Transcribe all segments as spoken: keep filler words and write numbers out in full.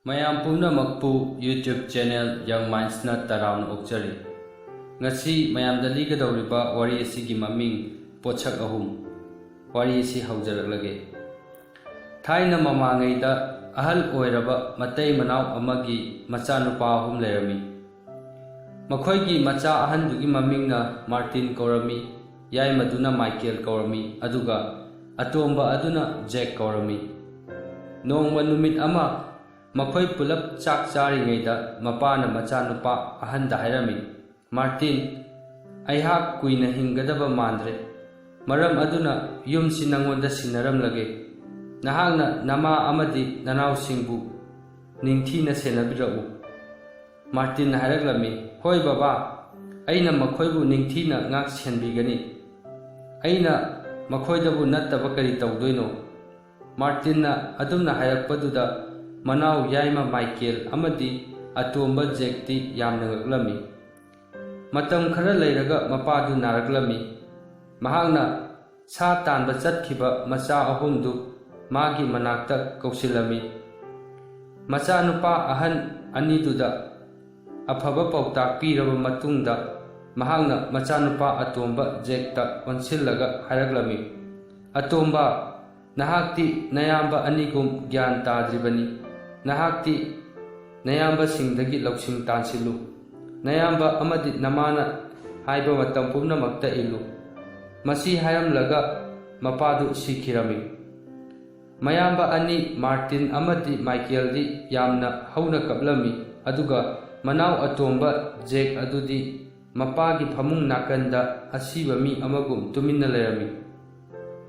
ꯃꯌꯥꯝ ꯄꯨꯝꯅꯃꯛꯄꯨ YouTube channel Young Mindsꯅ ꯇꯔꯥꯝꯅ ꯑꯣꯛꯆꯔꯤ꯫ ꯉꯁꯤ ꯃꯌꯥꯝꯗ ꯂꯤꯒꯗꯧꯔꯤꯕ ꯋꯥꯔꯤ ꯑꯁꯤꯒꯤ ꯃꯃꯤꯡ ꯄꯣꯠꯁꯛ ꯑꯍꯨꯝ꯫ ꯋꯥꯔꯤ ꯑꯁꯤ ꯍꯧꯖꯔꯛꯂꯒꯦ꯫ ꯊꯥꯏꯅ ꯃꯃꯥꯡꯉꯩꯗ ꯑꯍꯜ ꯑꯣꯏꯔꯕ ꯃꯇꯩ ꯃꯅꯥꯎ ꯑꯃꯒꯤ ꯃꯆꯥꯅꯨꯄꯥ ꯑꯍꯨꯝ ꯂꯩꯔꯝꯃꯤ꯫ ꯃꯈꯣꯏꯒꯤ ꯃꯆꯥ ꯑꯍꯟꯗꯨꯒꯤ ꯃꯃꯤꯡꯅ ꯃꯥꯔꯇꯤꯟ ꯀꯧꯔꯝꯃꯤ, ꯌꯥꯏꯃꯗꯨꯅ ꯃꯥꯏꯀꯦꯜ ꯀꯧꯔꯝꯃꯤ, ꯑꯗꯨꯒ ꯑꯇꯣꯝꯕ ꯑꯗꯨꯅ ꯖꯦꯛ ꯀꯧꯔꯝꯃꯤ꯫ ꯅꯣꯡꯃ ꯅꯨꯃꯤꯠ ꯑꯃ ꯃꯈꯣꯏ ꯄꯨꯂꯞ ꯆꯥꯛ ꯆꯥꯔꯤꯉꯩꯗ ꯃꯄꯥꯅ ꯃꯆꯥꯅꯨꯄꯥ ꯑꯍꯟꯗ ꯍꯥꯏꯔꯝꯃꯤ, "ꯃꯥꯔꯇꯤꯟ, ꯑꯩꯍꯥꯛ ꯀꯨꯏꯅ ꯍꯤꯡꯒꯗꯕ ꯃꯥꯟꯗ꯭ꯔꯦ꯫ ꯃꯔꯝ ꯑꯗꯨꯅ ꯌꯨꯝꯁꯤ ꯅꯉꯣꯟꯗ ꯁꯤꯟꯅꯔꯝꯂꯒꯦ꯫ ꯅꯍꯥꯛꯅ ꯅꯃꯥ ꯑꯃꯗꯤ ꯅꯅꯥꯎꯁꯤꯡꯕꯨ ꯅꯤꯡꯊꯤꯅ ꯁꯦꯟꯅꯕꯤꯔꯛꯎ꯫" ꯃꯥꯔꯇꯤꯟꯅ ꯍꯥꯏꯔꯛꯂꯝꯃꯤ, "ꯍꯣꯏ ꯕꯕꯥ, ꯑꯩꯅ ꯃꯈꯣꯏꯕꯨ ꯅꯤꯡꯊꯤꯅ ꯉꯥꯛ ꯁꯦꯟꯕꯤꯒꯅꯤ꯫ ꯑꯩꯅ ꯃꯈꯣꯏꯗꯕꯨ ꯅꯠꯇꯕ ꯀꯔꯤ ꯇꯧꯗꯣꯏꯅꯣ?" ꯃꯥꯔꯇꯤꯟꯅ ꯑꯗꯨꯝꯅ ꯍꯥꯏꯔꯛꯄꯗꯨꯗ ꯃꯅꯥꯎ ꯌꯥꯏꯃ ꯃꯥꯏꯀꯦꯜ ꯑꯃꯗꯤ ꯑꯇꯣꯝꯕ ꯖꯦꯛꯇꯤ ꯌꯥꯝꯅ ꯉꯛꯂꯝꯃꯤ꯫ ꯃꯇꯝ ꯈꯔ ꯂꯩꯔꯒ ꯃꯄꯥꯗꯨ ꯅꯥꯔꯛꯂꯝꯃꯤ꯫ ꯃꯍꯥꯛꯅ ꯁꯥ ꯇꯥꯟꯕ ꯆꯠꯈꯤꯕ ꯃꯆꯥ ꯑꯍꯨꯝꯗꯨ ꯃꯥꯒꯤ ꯃꯅꯥꯛꯇ ꯀꯧꯁꯤꯜꯂꯝꯃꯤ꯫ ꯃꯆꯥꯅꯨꯄꯥ ꯑꯍꯟ ꯑꯅꯤꯗꯨꯗ ꯑꯐꯕ ꯄꯥꯎꯇꯥꯛ ꯄꯤꯔꯕ ꯃꯇꯨꯡꯗ, ꯃꯍꯥꯛꯅ ꯃꯆꯥꯅꯨꯄꯥ ꯑꯇꯣꯝꯕ ꯖꯦꯛꯇ ꯑꯣꯟꯁꯤꯜꯂꯒ ꯍꯥꯏꯔꯛꯂꯝꯃꯤ, "ꯑꯇꯣꯝꯕ, ꯅꯍꯥꯛꯇꯤ ꯅꯌꯥꯝꯕ ꯑꯅꯤꯒꯨꯝ ꯒ꯭ꯌꯥꯟ ꯇꯥꯗ꯭ꯔꯤꯕꯅꯤ꯫ ꯅꯍꯥꯛꯇꯤ ꯅꯌꯥꯝꯕꯁꯤꯡꯗꯒꯤ ꯂꯧꯁꯤꯡ ꯇꯥꯟꯁꯤꯜꯂꯨ꯫ ꯅꯌꯥꯝꯕ ꯑꯃꯗꯤ ꯅꯃꯥꯅ ꯍꯥꯏꯕ ꯃꯇꯝ ꯄꯨꯝꯅꯃꯛꯇ ꯏꯜꯂꯨ꯫" ꯃꯁꯤ ꯍꯥꯏꯔꯝꯂꯒ ꯃꯄꯥꯗꯨ ꯁꯤꯈꯤꯔꯝꯃꯤ꯫ ꯃꯌꯥꯝꯕ ꯑꯅꯤ ꯃꯥꯔꯇꯤꯟ ꯑꯃꯗꯤ ꯃꯥꯏꯀꯦꯜꯗꯤ ꯌꯥꯝꯅ ꯍꯧꯅ ꯀꯞꯂꯝꯃꯤ, ꯑꯗꯨꯒ ꯃꯅꯥꯎ ꯑꯇꯣꯝꯕ ꯖꯦꯛ ꯑꯗꯨꯗꯤ ꯃꯄꯥꯒꯤ ꯐꯃꯨꯡ ꯅꯥꯀꯟꯗ ꯑꯁꯤꯕ ꯃꯤ ꯑꯃꯒꯨꯝ ꯇꯨꯃꯤꯟꯅ ꯂꯩꯔꯝꯃꯤ꯫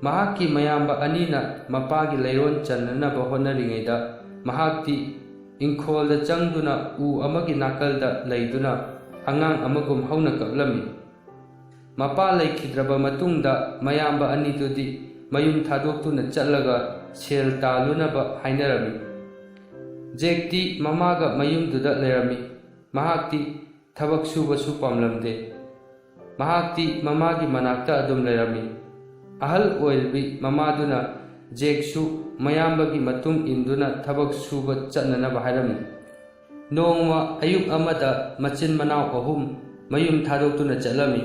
ꯃꯍꯥꯛꯀꯤ ꯃꯌꯥꯝꯕ ꯑꯅꯤꯅ ꯃꯄꯥꯒꯤ ꯂꯩꯔꯣꯟ ꯆꯟꯅꯅꯕ ꯍꯣꯠꯅꯔꯤꯉꯩꯗ, ꯃꯍꯥꯛꯇꯤ ꯏꯪꯈꯣꯜꯗ ꯆꯪꯗꯨꯅ ꯎ ꯑꯃꯒꯤ ꯅꯥꯀꯜꯗ ꯂꯩꯗꯨꯅ ꯑꯉꯥꯡ ꯑꯃꯒꯨꯝ ꯍꯧꯅ ꯀꯞꯂꯝꯃꯤ꯫ ꯃꯄꯥ ꯂꯩꯈꯤꯗ꯭ꯔꯕ ꯃꯇꯨꯡꯗ, ꯃꯌꯥꯝꯕ ꯑꯅꯤꯗꯨꯗꯤ ꯃꯌꯨꯝ ꯊꯥꯗꯣꯛꯇꯨꯅ ꯆꯠꯂꯒ ꯁꯦꯜ ꯇꯥꯜꯂꯨꯅꯕ ꯍꯥꯏꯅꯔꯝꯃꯤ꯫ ꯖꯦꯛꯇꯤ ꯃꯃꯥꯒ ꯃꯌꯨꯝꯗꯨꯗ ꯂꯩꯔꯝꯃꯤ꯫ ꯃꯍꯥꯛꯇꯤ ꯊꯕꯛ ꯁꯨꯕꯁꯨ ꯄꯥꯝꯂꯝꯗꯦ꯫ ꯃꯍꯥꯛꯇꯤ ꯃꯃꯥꯒꯤ ꯃꯅꯥꯛꯇ ꯑꯗꯨꯝ ꯂꯩꯔꯝꯃꯤ꯫ ꯑꯍꯜ ꯑꯣꯏꯔꯕꯤ ꯃꯃꯥꯗꯨꯅ ꯖꯦꯛꯁꯨ ꯃꯌꯥꯝꯕꯒꯤ ꯃꯇꯨꯡ ꯏꯟꯗꯨꯅ ꯊꯕꯛ ꯁꯨꯕ ꯆꯠꯅꯅꯕ ꯍꯥꯏꯔꯝꯃꯤ꯫ ꯅꯣꯡꯃ ꯑꯌꯨꯛ ꯑꯃꯗ ꯃꯆꯤꯟ ꯃꯅꯥꯎ ꯑꯍꯨꯝ ꯃꯌꯨꯝ ꯊꯥꯗꯣꯛꯇꯨꯅ ꯆꯠꯂꯝꯃꯤ꯫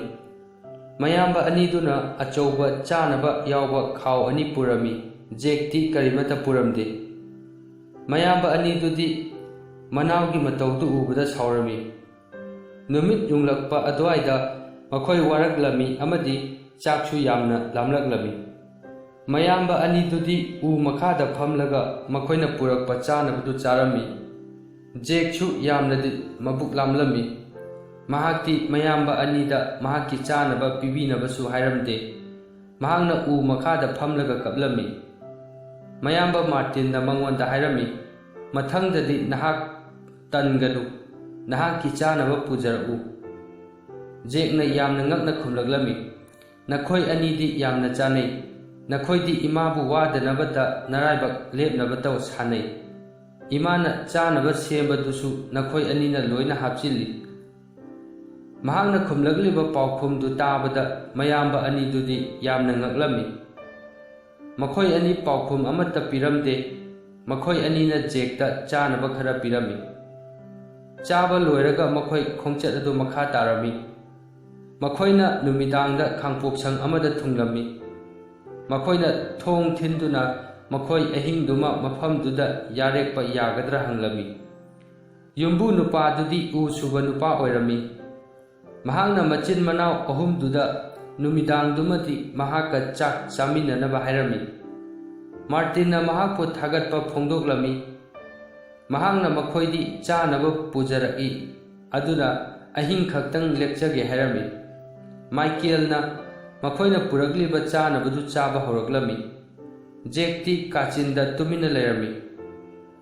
ꯃꯌꯥꯝꯕ ꯑꯅꯤꯗꯨꯅ ꯑꯆꯧꯕ ꯆꯥꯅꯕ ꯌꯥꯎꯕ ꯈꯥꯎ ꯑꯅꯤ ꯄꯨꯔꯝꯃꯤ꯫ ꯖꯦꯛꯇꯤ ꯀꯔꯤꯃꯠꯇ ꯄꯨꯔꯝꯗꯦ꯫ ꯃꯌꯥꯝꯕ ꯑꯅꯤꯗꯨꯗꯤ ꯃꯅꯥꯎꯒꯤ ꯃꯇꯧꯗꯨ ꯎꯕꯗ ꯁꯥꯎꯔꯝꯃꯤ꯫ ꯅꯨꯃꯤꯠ ꯌꯨꯡꯂꯛꯄ ꯑꯗꯨꯋꯥꯏꯗ ꯃꯈꯣꯏ ꯋꯥꯔꯛꯂꯝꯃꯤ ꯑꯃꯗꯤ ꯆꯥꯛꯁꯨ ꯌꯥꯝꯅ ꯂꯥꯝꯂꯛꯂꯝꯃꯤ꯫ ꯃꯌꯥꯝꯕ ꯑꯅꯤꯗꯨꯗꯤ ꯎ ꯃꯈꯥꯗ ꯐꯝꯂꯒ ꯃꯈꯣꯏꯅ ꯄꯨꯔꯛꯄ ꯆꯥꯅꯕꯗꯨ ꯆꯥꯔꯝꯃꯤ꯫ ꯖꯦꯛꯁꯨ ꯌꯥꯝꯅꯗꯤ ꯃꯕꯨꯛ ꯂꯥꯝꯂꯝꯃꯤ꯫ ꯃꯍꯥꯛꯇꯤ ꯃꯌꯥꯝꯕ ꯑꯅꯤꯗ ꯃꯍꯥꯛꯀꯤ ꯆꯥꯅꯕ ꯄꯤꯕꯤꯅꯕꯁꯨ ꯍꯥꯏꯔꯝꯗꯦ꯫ ꯃꯍꯥꯛꯅ ꯎ ꯃꯈꯥꯗ ꯐꯝꯂꯒ ꯀꯞꯂꯝꯃꯤ꯫ ꯃꯌꯥꯝꯕ ꯃꯥꯔꯇꯤꯟꯅ ꯃꯉꯣꯟꯗ ꯍꯥꯏꯔꯝꯃꯤ, "ꯃꯊꯪꯗꯗꯤ ꯅꯍꯥꯛ ꯇꯟꯒꯅꯨ, ꯅꯍꯥꯛꯀꯤ ꯆꯥꯅꯕ ꯄꯨꯖꯔꯛꯎ꯫" ꯖꯦꯛꯅ ꯌꯥꯝꯅ ꯉꯛꯅ ꯈꯨꯝꯂꯛꯂꯝꯃꯤ, "ꯅꯈꯣꯏ ꯑꯅꯤꯗꯤ ꯌꯥꯝꯅ ꯆꯥꯅꯩ꯫ ꯅꯈꯣꯏꯗꯤ ꯏꯃꯥꯕꯨ ꯋꯥꯗꯅꯕꯗ ꯅꯔꯥꯏꯕꯛ ꯂꯦꯞꯅꯕꯇ ꯁꯥꯟꯅꯩ꯫ ꯏꯃꯥꯅ ꯆꯥꯅꯕ ꯁꯦꯝꯕꯗꯨꯁꯨ ꯅꯈꯣꯏ ꯑꯅꯤꯅ ꯂꯣꯏꯅ ꯍꯥꯞꯆꯤꯜꯂꯤ꯫" ꯃꯍꯥꯛꯅ ꯈꯨꯝꯂꯛꯂꯤꯕ ꯄꯥꯎꯈꯨꯝꯗꯨ ꯇꯥꯕꯗ ꯃꯌꯥꯝꯕ ꯑꯅꯤꯗꯨꯗꯤ ꯌꯥꯝꯅ ꯉꯛꯂꯝꯃꯤ꯫ ꯃꯈꯣꯏ ꯑꯅꯤ ꯄꯥꯎꯈꯨꯝ ꯑꯃꯠꯇ ꯄꯤꯔꯝꯗꯦ꯫ ꯃꯈꯣꯏ ꯑꯅꯤꯅ ꯖꯦꯛꯇ ꯆꯥꯅꯕ ꯈꯔ ꯄꯤꯔꯝꯃꯤ꯫ ꯆꯥꯕ ꯂꯣꯏꯔꯒ ꯃꯈꯣꯏ ꯈꯣꯡꯆꯠ ꯑꯗꯨ ꯃꯈꯥ ꯇꯥꯔꯝꯃꯤ꯫ ꯃꯈꯣꯏꯅ ꯅꯨꯃꯤꯗꯥꯡꯗ ꯈꯥꯡꯄꯣꯛꯁꯪ ꯑꯃꯗ ꯊꯨꯡꯂꯝꯃꯤ꯫ ꯃꯈꯣꯏꯅ ꯊꯣꯡ ꯊꯤꯟꯗꯨꯅ ꯃꯈꯣꯏ ꯑꯍꯤꯡꯗꯨꯃ ꯃꯐꯝꯗꯨꯗ ꯌꯥꯔꯦꯛꯄ ꯌꯥꯒꯗ꯭ꯔꯥ ꯍꯪꯂꯝꯃꯤ꯫ ꯌꯨꯝꯕꯨ ꯅꯨꯄꯥꯗꯨꯗꯤ ꯎ ꯁꯨꯕ ꯅꯨꯄꯥ ꯑꯣꯏꯔꯝꯃꯤ꯫ ꯃꯍꯥꯛꯅ ꯃꯆꯤꯟ ꯃꯅꯥꯎ ꯑꯍꯨꯝꯗꯨꯗ ꯅꯨꯃꯤꯗꯥꯡꯗꯨꯃꯗꯤ ꯃꯍꯥꯛꯀ ꯆꯥꯛ ꯆꯥꯃꯤꯟꯅꯅꯕ ꯍꯥꯏꯔꯝꯃꯤ꯫ ꯃꯥꯔꯇꯤꯟꯅ ꯃꯍꯥꯛꯄꯨ ꯊꯥꯒꯠꯄ ꯐꯣꯡꯗꯣꯛꯂꯝꯃꯤ꯫ ꯃꯍꯥꯛꯅ ꯃꯈꯣꯏꯗꯤ ꯆꯥꯅꯕ ꯄꯨꯖꯔꯛꯏ, ꯑꯗꯨꯅ ꯑꯍꯤꯡ ꯈꯛꯇꯪ ꯂꯦꯛꯆꯒꯦ ꯍꯥꯏꯔꯝꯃꯤ꯫ ꯃꯥꯏꯀꯦꯜꯅ ꯃꯈꯣꯏꯅ ꯄꯨꯔꯛꯂꯤꯕ ꯆꯥꯅꯕꯗꯨ ꯆꯥꯕ ꯍꯧꯔꯛꯂꯝꯃꯤ꯫ ꯖꯦꯛꯇꯤ ꯀꯥꯆꯤꯟꯗ ꯇꯨꯃꯤꯟꯅ ꯂꯩꯔꯝꯃꯤ꯫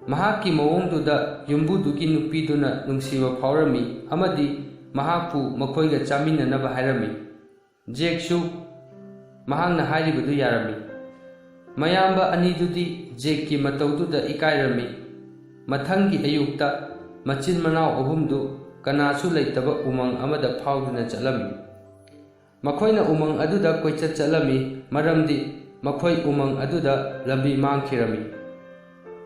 ꯃꯍꯥꯛꯀꯤ ꯃꯑꯣꯡꯗꯨꯗ ꯌꯨꯝꯕꯨꯗꯨꯒꯤ ꯅꯨꯄꯤꯗꯨꯅ ꯅꯨꯡꯁꯤꯕ ꯐꯥꯎꯔꯝꯃꯤ ꯑꯃꯗꯤ ꯃꯍꯥꯛꯄꯨ ꯃꯈꯣꯏꯒ ꯆꯥꯃꯤꯟꯅꯅꯕ ꯍꯥꯏꯔꯝꯃꯤ꯫ ꯖꯦꯛꯁꯨ ꯃꯍꯥꯛꯅ ꯍꯥꯏꯔꯤꯕꯗꯨ ꯌꯥꯔꯝꯃꯤ꯫ ꯃꯌꯥꯝꯕ ꯑꯅꯤꯗꯨꯗꯤ ꯖꯦꯛꯀꯤ ꯃꯇꯧꯗꯨꯗ ꯏꯀꯥꯏꯔꯝꯃꯤ꯫ ꯃꯊꯪꯒꯤ ꯑꯌꯨꯛꯇ ꯃꯆꯤꯟ ꯃꯅꯥꯎ ꯑꯍꯨꯝꯗꯨ ꯀꯅꯥꯁꯨ ꯂꯩꯇꯕ ꯎꯃꯪ ꯑꯃꯗ ꯐꯥꯎꯗꯨꯅ ꯆꯠꯂꯝꯃꯤ꯫ ꯃꯈꯣꯏꯅ ꯎꯃꯪ ꯑꯗꯨꯗ ꯀꯣꯏꯆꯠ ꯆꯠꯂꯝꯃꯤ, ꯃꯔꯝꯗꯤ ꯃꯈꯣꯏ ꯎꯃꯪ ꯑꯗꯨꯗ ꯂꯝꯕꯤ ꯃꯥꯡꯈꯤꯔꯝꯃꯤ꯫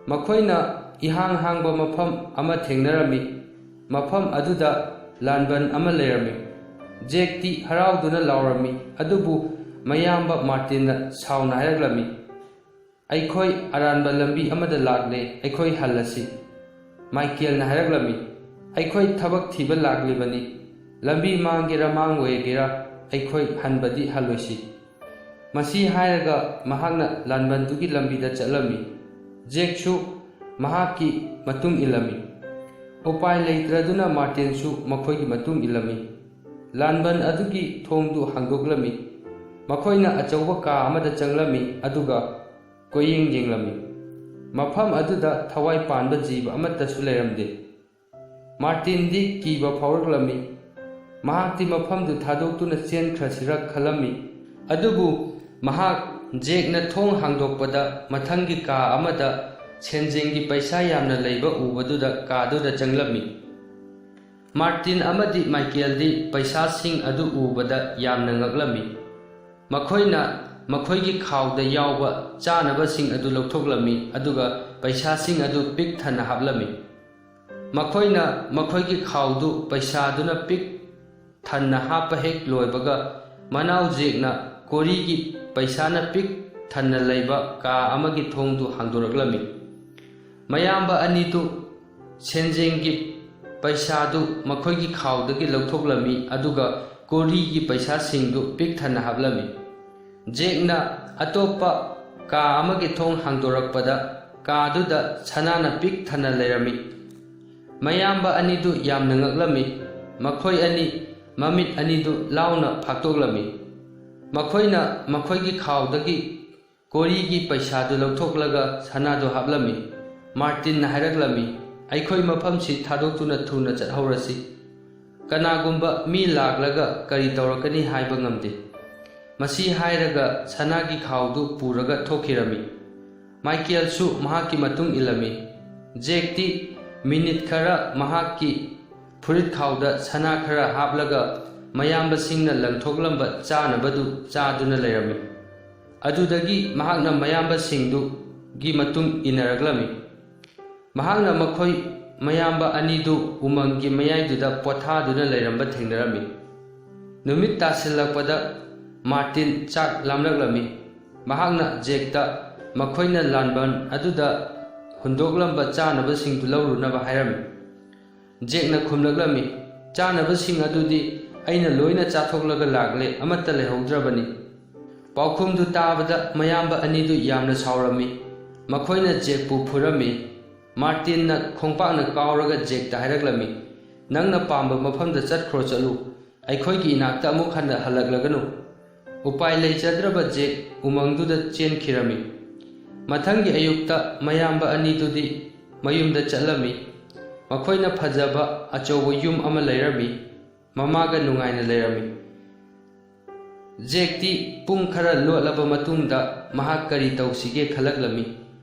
ꯃꯈꯣꯏꯅ ꯏꯍꯥꯡ ꯍꯥꯡꯕ ꯃꯐꯝ ꯑꯃ ꯊꯦꯡꯅꯔꯝꯃꯤ꯫ ꯃꯐꯝ ꯑꯗꯨꯗ ꯂꯥꯟꯕꯟ ꯑꯃ ꯂꯩꯔꯝꯃꯤ꯫ ꯖꯦꯛꯇꯤ ꯍꯔꯥꯎꯗꯨꯅ ꯂꯥꯎꯔꯝꯃꯤ, ꯑꯗꯨꯕꯨ ꯃꯌꯥꯝꯕ ꯃꯥꯔꯇꯤꯟꯅ ꯁꯥꯎꯅ ꯍꯥꯏꯔꯛꯂꯝꯃꯤ, "ꯑꯩꯈꯣꯏ ꯑꯔꯥꯟꯕ ꯂꯝꯕꯤ ꯑꯃꯗ ꯂꯥꯛꯂꯦ, ꯑꯩꯈꯣꯏ ꯍꯜꯂꯁꯤ꯫" ꯃꯥꯏꯀꯦꯜꯅ ꯍꯥꯏꯔꯛꯂꯝꯃꯤ, "ꯑꯩꯈꯣꯏ ꯊꯕꯛ ꯊꯤꯕ ꯂꯥꯛꯂꯤꯕꯅꯤ, ꯂꯝꯕꯤ ꯃꯥꯡꯒꯦꯔꯥ ꯃꯥꯡꯂꯣꯏꯒꯦꯔꯥ, ꯑꯩꯈꯣꯏ ꯍꯟꯕꯗꯤ ꯍꯜꯂꯣꯏꯁꯤ꯫" ꯃꯁꯤ ꯍꯥꯏꯔꯒ ꯃꯍꯥꯛꯅ ꯂꯥꯟꯕꯟꯗꯨꯒꯤ ꯂꯝꯕꯤꯗ ꯆꯠꯂꯝꯃꯤ꯫ ꯖꯦꯛꯁꯨ ꯃꯍꯥꯛꯀꯤ ꯃꯇꯨꯡ ꯏꯜꯂꯝꯃꯤ꯫ ꯎꯄꯥꯏ ꯂꯩꯇ꯭ꯔꯗꯨꯅ ꯃꯥꯔꯇꯤꯟꯁꯨ ꯃꯈꯣꯏꯒꯤ ꯃꯇꯨꯡ ꯏꯜꯂꯝꯃꯤ꯫ ꯂꯥꯟꯕꯟ ꯑꯗꯨꯒꯤ ꯊꯣꯡꯗꯨ ꯍꯥꯡꯗꯣꯛꯂꯝꯃꯤ꯫ ꯃꯈꯣꯏꯅ ꯑꯆꯧꯕ ꯀꯥ ꯑꯃꯗ ꯆꯪꯂꯝꯃꯤ, ꯑꯗꯨꯒ ꯀꯣꯏꯌꯦꯡ ꯌꯦꯡꯂꯝꯃꯤ꯫ ꯃꯐꯝ ꯑꯗꯨꯗ ꯊꯋꯥꯏ ꯄꯥꯟꯕ ꯖꯤꯕ ꯑꯃꯠꯇꯁꯨ ꯂꯩꯔꯝꯗꯦ꯫ ꯃꯥꯔꯇꯤꯟꯗꯤ ꯀꯤꯕ ꯐꯥꯎꯔꯛꯂꯝꯃꯤ꯫ ꯃꯍꯥꯛꯇꯤ ꯃꯐꯝꯗꯨ ꯊꯥꯗꯣꯛꯇꯨꯅ ꯆꯦꯟꯈ꯭ꯔꯁꯤꯔ ꯈꯜꯂꯝꯃꯤ꯫ ꯑꯗꯨꯕꯨ ꯃꯍꯥꯛ ꯖꯦꯛꯅ ꯊꯣꯡ ꯍꯥꯡꯗꯣꯛꯄꯗ ꯃꯊꯪꯒꯤ ꯀꯥ ꯑꯃꯗ ꯁꯦꯟꯖꯦꯡꯒꯤ ꯄꯩꯁꯥ ꯌꯥꯝꯅ ꯂꯩꯕ ꯎꯕꯗꯨꯗ ꯀꯥꯗꯨꯗ ꯆꯪꯂꯝꯃꯤ꯫ ꯃꯥꯔꯇꯤꯟ ꯑꯃꯗꯤ ꯃꯥꯏꯀꯦꯜꯗꯤ ꯄꯩꯁꯥꯁꯤꯡ ꯑꯗꯨ ꯎꯕꯗ ꯌꯥꯝꯅ ꯉꯛꯂꯝꯃꯤ꯫ ꯃꯈꯣꯏꯅ ꯃꯈꯣꯏꯒꯤ ꯈꯥꯎꯗ ꯌꯥꯎꯕ ꯆꯥꯅꯕꯁꯤꯡ ꯑꯗꯨ ꯂꯧꯊꯣꯛꯂꯝꯃꯤ, ꯑꯗꯨꯒ ꯄꯩꯁꯥꯁꯤꯡ ꯑꯗꯨ ꯄꯤꯛ ꯊꯟꯅ ꯍꯥꯞꯂꯝꯃꯤ꯫ ꯃꯈꯣꯏꯅ ꯃꯈꯣꯏꯒꯤ ꯈꯥꯎꯗꯨ ꯄꯩꯁꯥꯗꯨꯅ ꯄꯤꯛ ꯊꯟꯅ ꯍꯥꯞꯄ ꯍꯦꯛ ꯂꯣꯏꯕꯒ, ꯃꯅꯥꯎ ꯖꯦꯛꯅ ꯀꯣꯔꯤꯒꯤ ꯄꯩꯁꯥꯅ ꯄꯤꯛ ꯊꯟꯅ ꯂꯩꯕ ꯀꯥ ꯑꯃꯒꯤ ꯊꯣꯡꯗꯨ ꯍꯥꯡꯗꯣꯔꯛꯂꯝꯃꯤ꯫ ꯃꯌꯥꯝꯕ ꯑꯅꯤꯗꯨ ꯁꯦꯟꯖꯦꯡꯒꯤ ꯄꯩꯁꯥꯗꯨ ꯃꯈꯣꯏꯒꯤ ꯈꯥꯎꯗꯒꯤ ꯂꯧꯊꯣꯛꯂꯝꯃꯤ, ꯑꯗꯨꯒ ꯀꯣꯔꯤꯒꯤ ꯄꯩꯁꯥꯁꯤꯡꯗꯨ ꯄꯤꯛ ꯊꯟꯅ ꯍꯥꯞꯂꯝꯃꯤ꯫ ꯖꯦꯛꯅ ꯑꯇꯣꯞꯄ ꯀꯥ ꯑꯃꯒꯤ ꯊꯣꯡ ꯍꯥꯡꯗꯣꯔꯛꯄꯗ, ꯀꯥꯗꯨꯗ ꯁꯅꯥꯅ ꯄꯤꯛ ꯊꯟꯅ ꯂꯩꯔꯝꯃꯤ꯫ ꯃꯌꯥꯝꯕ ꯑꯅꯤꯗꯨ ꯌꯥꯝꯅ ꯉꯛꯂꯝꯃꯤ꯫ ꯃꯈꯣꯏ ꯑꯅꯤ ꯃꯃꯤꯠ ꯑꯅꯤꯗꯨ ꯂꯥꯎꯅ ꯐꯥꯛꯇꯣꯛꯂꯝꯃꯤ꯫ ꯃꯈꯣꯏꯅ ꯃꯈꯣꯏꯒꯤ ꯈꯥꯎꯗꯒꯤ ꯀꯣꯔꯤꯒꯤ ꯄꯩꯁꯥꯗꯨ ꯂꯧꯊꯣꯛꯂꯒ ꯁꯅꯥꯗꯨ ꯍꯥꯞꯂꯝꯃꯤ꯫ ꯃꯥꯔꯇꯤꯟꯅ ꯍꯥꯏꯔꯛꯂꯝꯃꯤ, "ꯑꯩꯈꯣꯏ ꯃꯐꯝꯁꯤ ꯊꯥꯗꯣꯛꯇꯨꯅ ꯊꯨꯅ ꯆꯠꯍꯧꯔꯁꯤ꯫ ꯀꯅꯥꯒꯨꯝꯕ ꯃꯤ ꯂꯥꯛꯂꯒ ꯀꯔꯤ ꯇꯧꯔꯛꯀꯅꯤ ꯍꯥꯏꯕ ꯉꯝꯗꯦ꯫" ꯃꯁꯤ ꯍꯥꯏꯔꯒ ꯁꯅꯥꯒꯤ ꯈꯥꯎꯗꯨ ꯄꯨꯔꯒ ꯊꯣꯛꯈꯤꯔꯝꯃꯤ꯫ ꯃꯥꯏꯀꯦꯜꯁꯨ ꯃꯍꯥꯛꯀꯤ ꯃꯇꯨꯡ ꯏꯜꯂꯝꯃꯤ꯫ ꯖꯦꯛꯇꯤ ꯃꯤꯅꯤꯠ ꯈꯔ ꯃꯍꯥꯛꯀꯤ ꯐꯨꯔꯤꯠ ꯈꯥꯎꯗ ꯁꯅꯥ ꯈꯔ ꯍꯥꯞꯂꯒ ꯃꯌꯥꯝꯕꯁꯤꯡꯅ ꯂꯪꯊꯣꯛꯂꯝꯕ ꯆꯥꯅꯕꯗꯨ ꯆꯥꯗꯨꯅ ꯂꯩꯔꯝꯃꯤ꯫ ꯑꯗꯨꯗꯒꯤ ꯃꯍꯥꯛꯅ ꯃꯌꯥꯝꯕꯁꯤꯡꯗꯨꯒꯤ ꯃꯇꯨꯡ ꯏꯟꯅꯔꯛꯂꯝꯃꯤ꯫ ꯃꯍꯥꯛꯅ ꯃꯈꯣꯏ ꯃꯌꯥꯝꯕ ꯑꯅꯤꯗꯨ ꯎꯃꯪꯒꯤ ꯃꯌꯥꯏꯗꯨꯗ ꯄꯣꯊꯥꯗꯨꯅ ꯂꯩꯔꯝꯕ ꯊꯦꯡꯅꯔꯝꯃꯤ꯫ ꯅꯨꯃꯤꯠ ꯇꯥꯁꯤꯜꯂꯛꯄꯗ ꯃꯥꯔꯇꯤꯟ ꯆꯥꯛ ꯂꯥꯝꯂꯛꯂꯝꯃꯤ꯫ ꯃꯍꯥꯛꯅ ꯖꯦꯛꯇ ꯃꯈꯣꯏꯅ ꯂꯥꯟꯕꯟ ꯑꯗꯨꯗ ꯍꯨꯟꯗꯣꯛꯂꯝꯕ ꯆꯥꯅꯕꯁꯤꯡꯗꯨ ꯂꯧꯔꯨꯅꯕ ꯍꯥꯏꯔꯝꯃꯤ꯫ ꯖꯦꯛꯅ ꯈꯨꯝꯂꯛꯂꯝꯃꯤ, "ꯆꯥꯅꯕꯁꯤꯡ ꯑꯗꯨꯗꯤ ꯑꯩꯅ ꯂꯣꯏꯅ ꯆꯥꯊꯣꯛꯂꯒ ꯂꯥꯛꯂꯦ, ꯑꯃꯠꯇ ꯂꯩꯍꯧꯗ꯭ꯔꯕꯅꯤ꯫" ꯄꯥꯎꯈꯨꯝꯗꯨ ꯇꯥꯕꯗ ꯃꯌꯥꯝꯕ ꯑꯅꯤꯗꯨ ꯌꯥꯝꯅ ꯁꯥꯎꯔꯝꯃꯤ꯫ ꯃꯈꯣꯏꯅ ꯖꯦꯛꯄꯨ ꯐꯨꯔꯝꯃꯤ꯫ ꯃꯥꯔꯇꯤꯟꯅ ꯈꯣꯡꯄꯥꯛꯅ ꯀꯥꯎꯔꯒ ꯖꯦꯛꯇ ꯍꯥꯏꯔꯛꯂꯝꯃꯤ, "ꯅꯪꯅ ꯄꯥꯝꯕ ꯃꯐꯝꯗ ꯆꯠꯈ꯭ꯔꯣ ꯆꯠꯂꯨ, ꯑꯩꯈꯣꯏꯒꯤ ꯏꯅꯥꯛꯇ ꯑꯃꯨꯛ ꯍꯟꯅ ꯍꯜꯂꯛꯂꯒꯅꯨ꯫" ꯎꯄꯥꯏ ꯂꯩꯖꯗ꯭ꯔꯕ ꯖꯦꯛ ꯎꯃꯪꯗꯨꯗ ꯆꯦꯟꯈꯤꯔꯝꯃꯤ꯫ ꯃꯊꯪꯒꯤ ꯑꯌꯨꯛꯇ ꯃꯌꯥꯝꯕ ꯑꯅꯤꯗꯨꯗꯤ ꯃꯌꯨꯝꯗ ꯆꯠꯂꯝꯃꯤ꯫ ꯃꯈꯣꯏꯅ ꯐꯖꯕ ꯑꯆꯧꯕ ꯌꯨꯝ ꯑꯃ ꯂꯩꯔꯝꯃꯤ꯫ ꯃꯃꯥꯒ ꯅꯨꯡꯉꯥꯏꯅ ꯂꯩꯔꯝꯃꯤ꯫ ꯖꯦꯛꯇꯤ ꯄꯨꯡ ꯈꯔ ꯂꯣꯠꯂꯕ ꯃꯇꯨꯡꯗ ꯃꯍꯥꯛ ꯀꯔꯤ ꯇꯧꯁꯤꯒꯦ ꯈꯜꯂꯛꯂꯝꯃꯤ꯫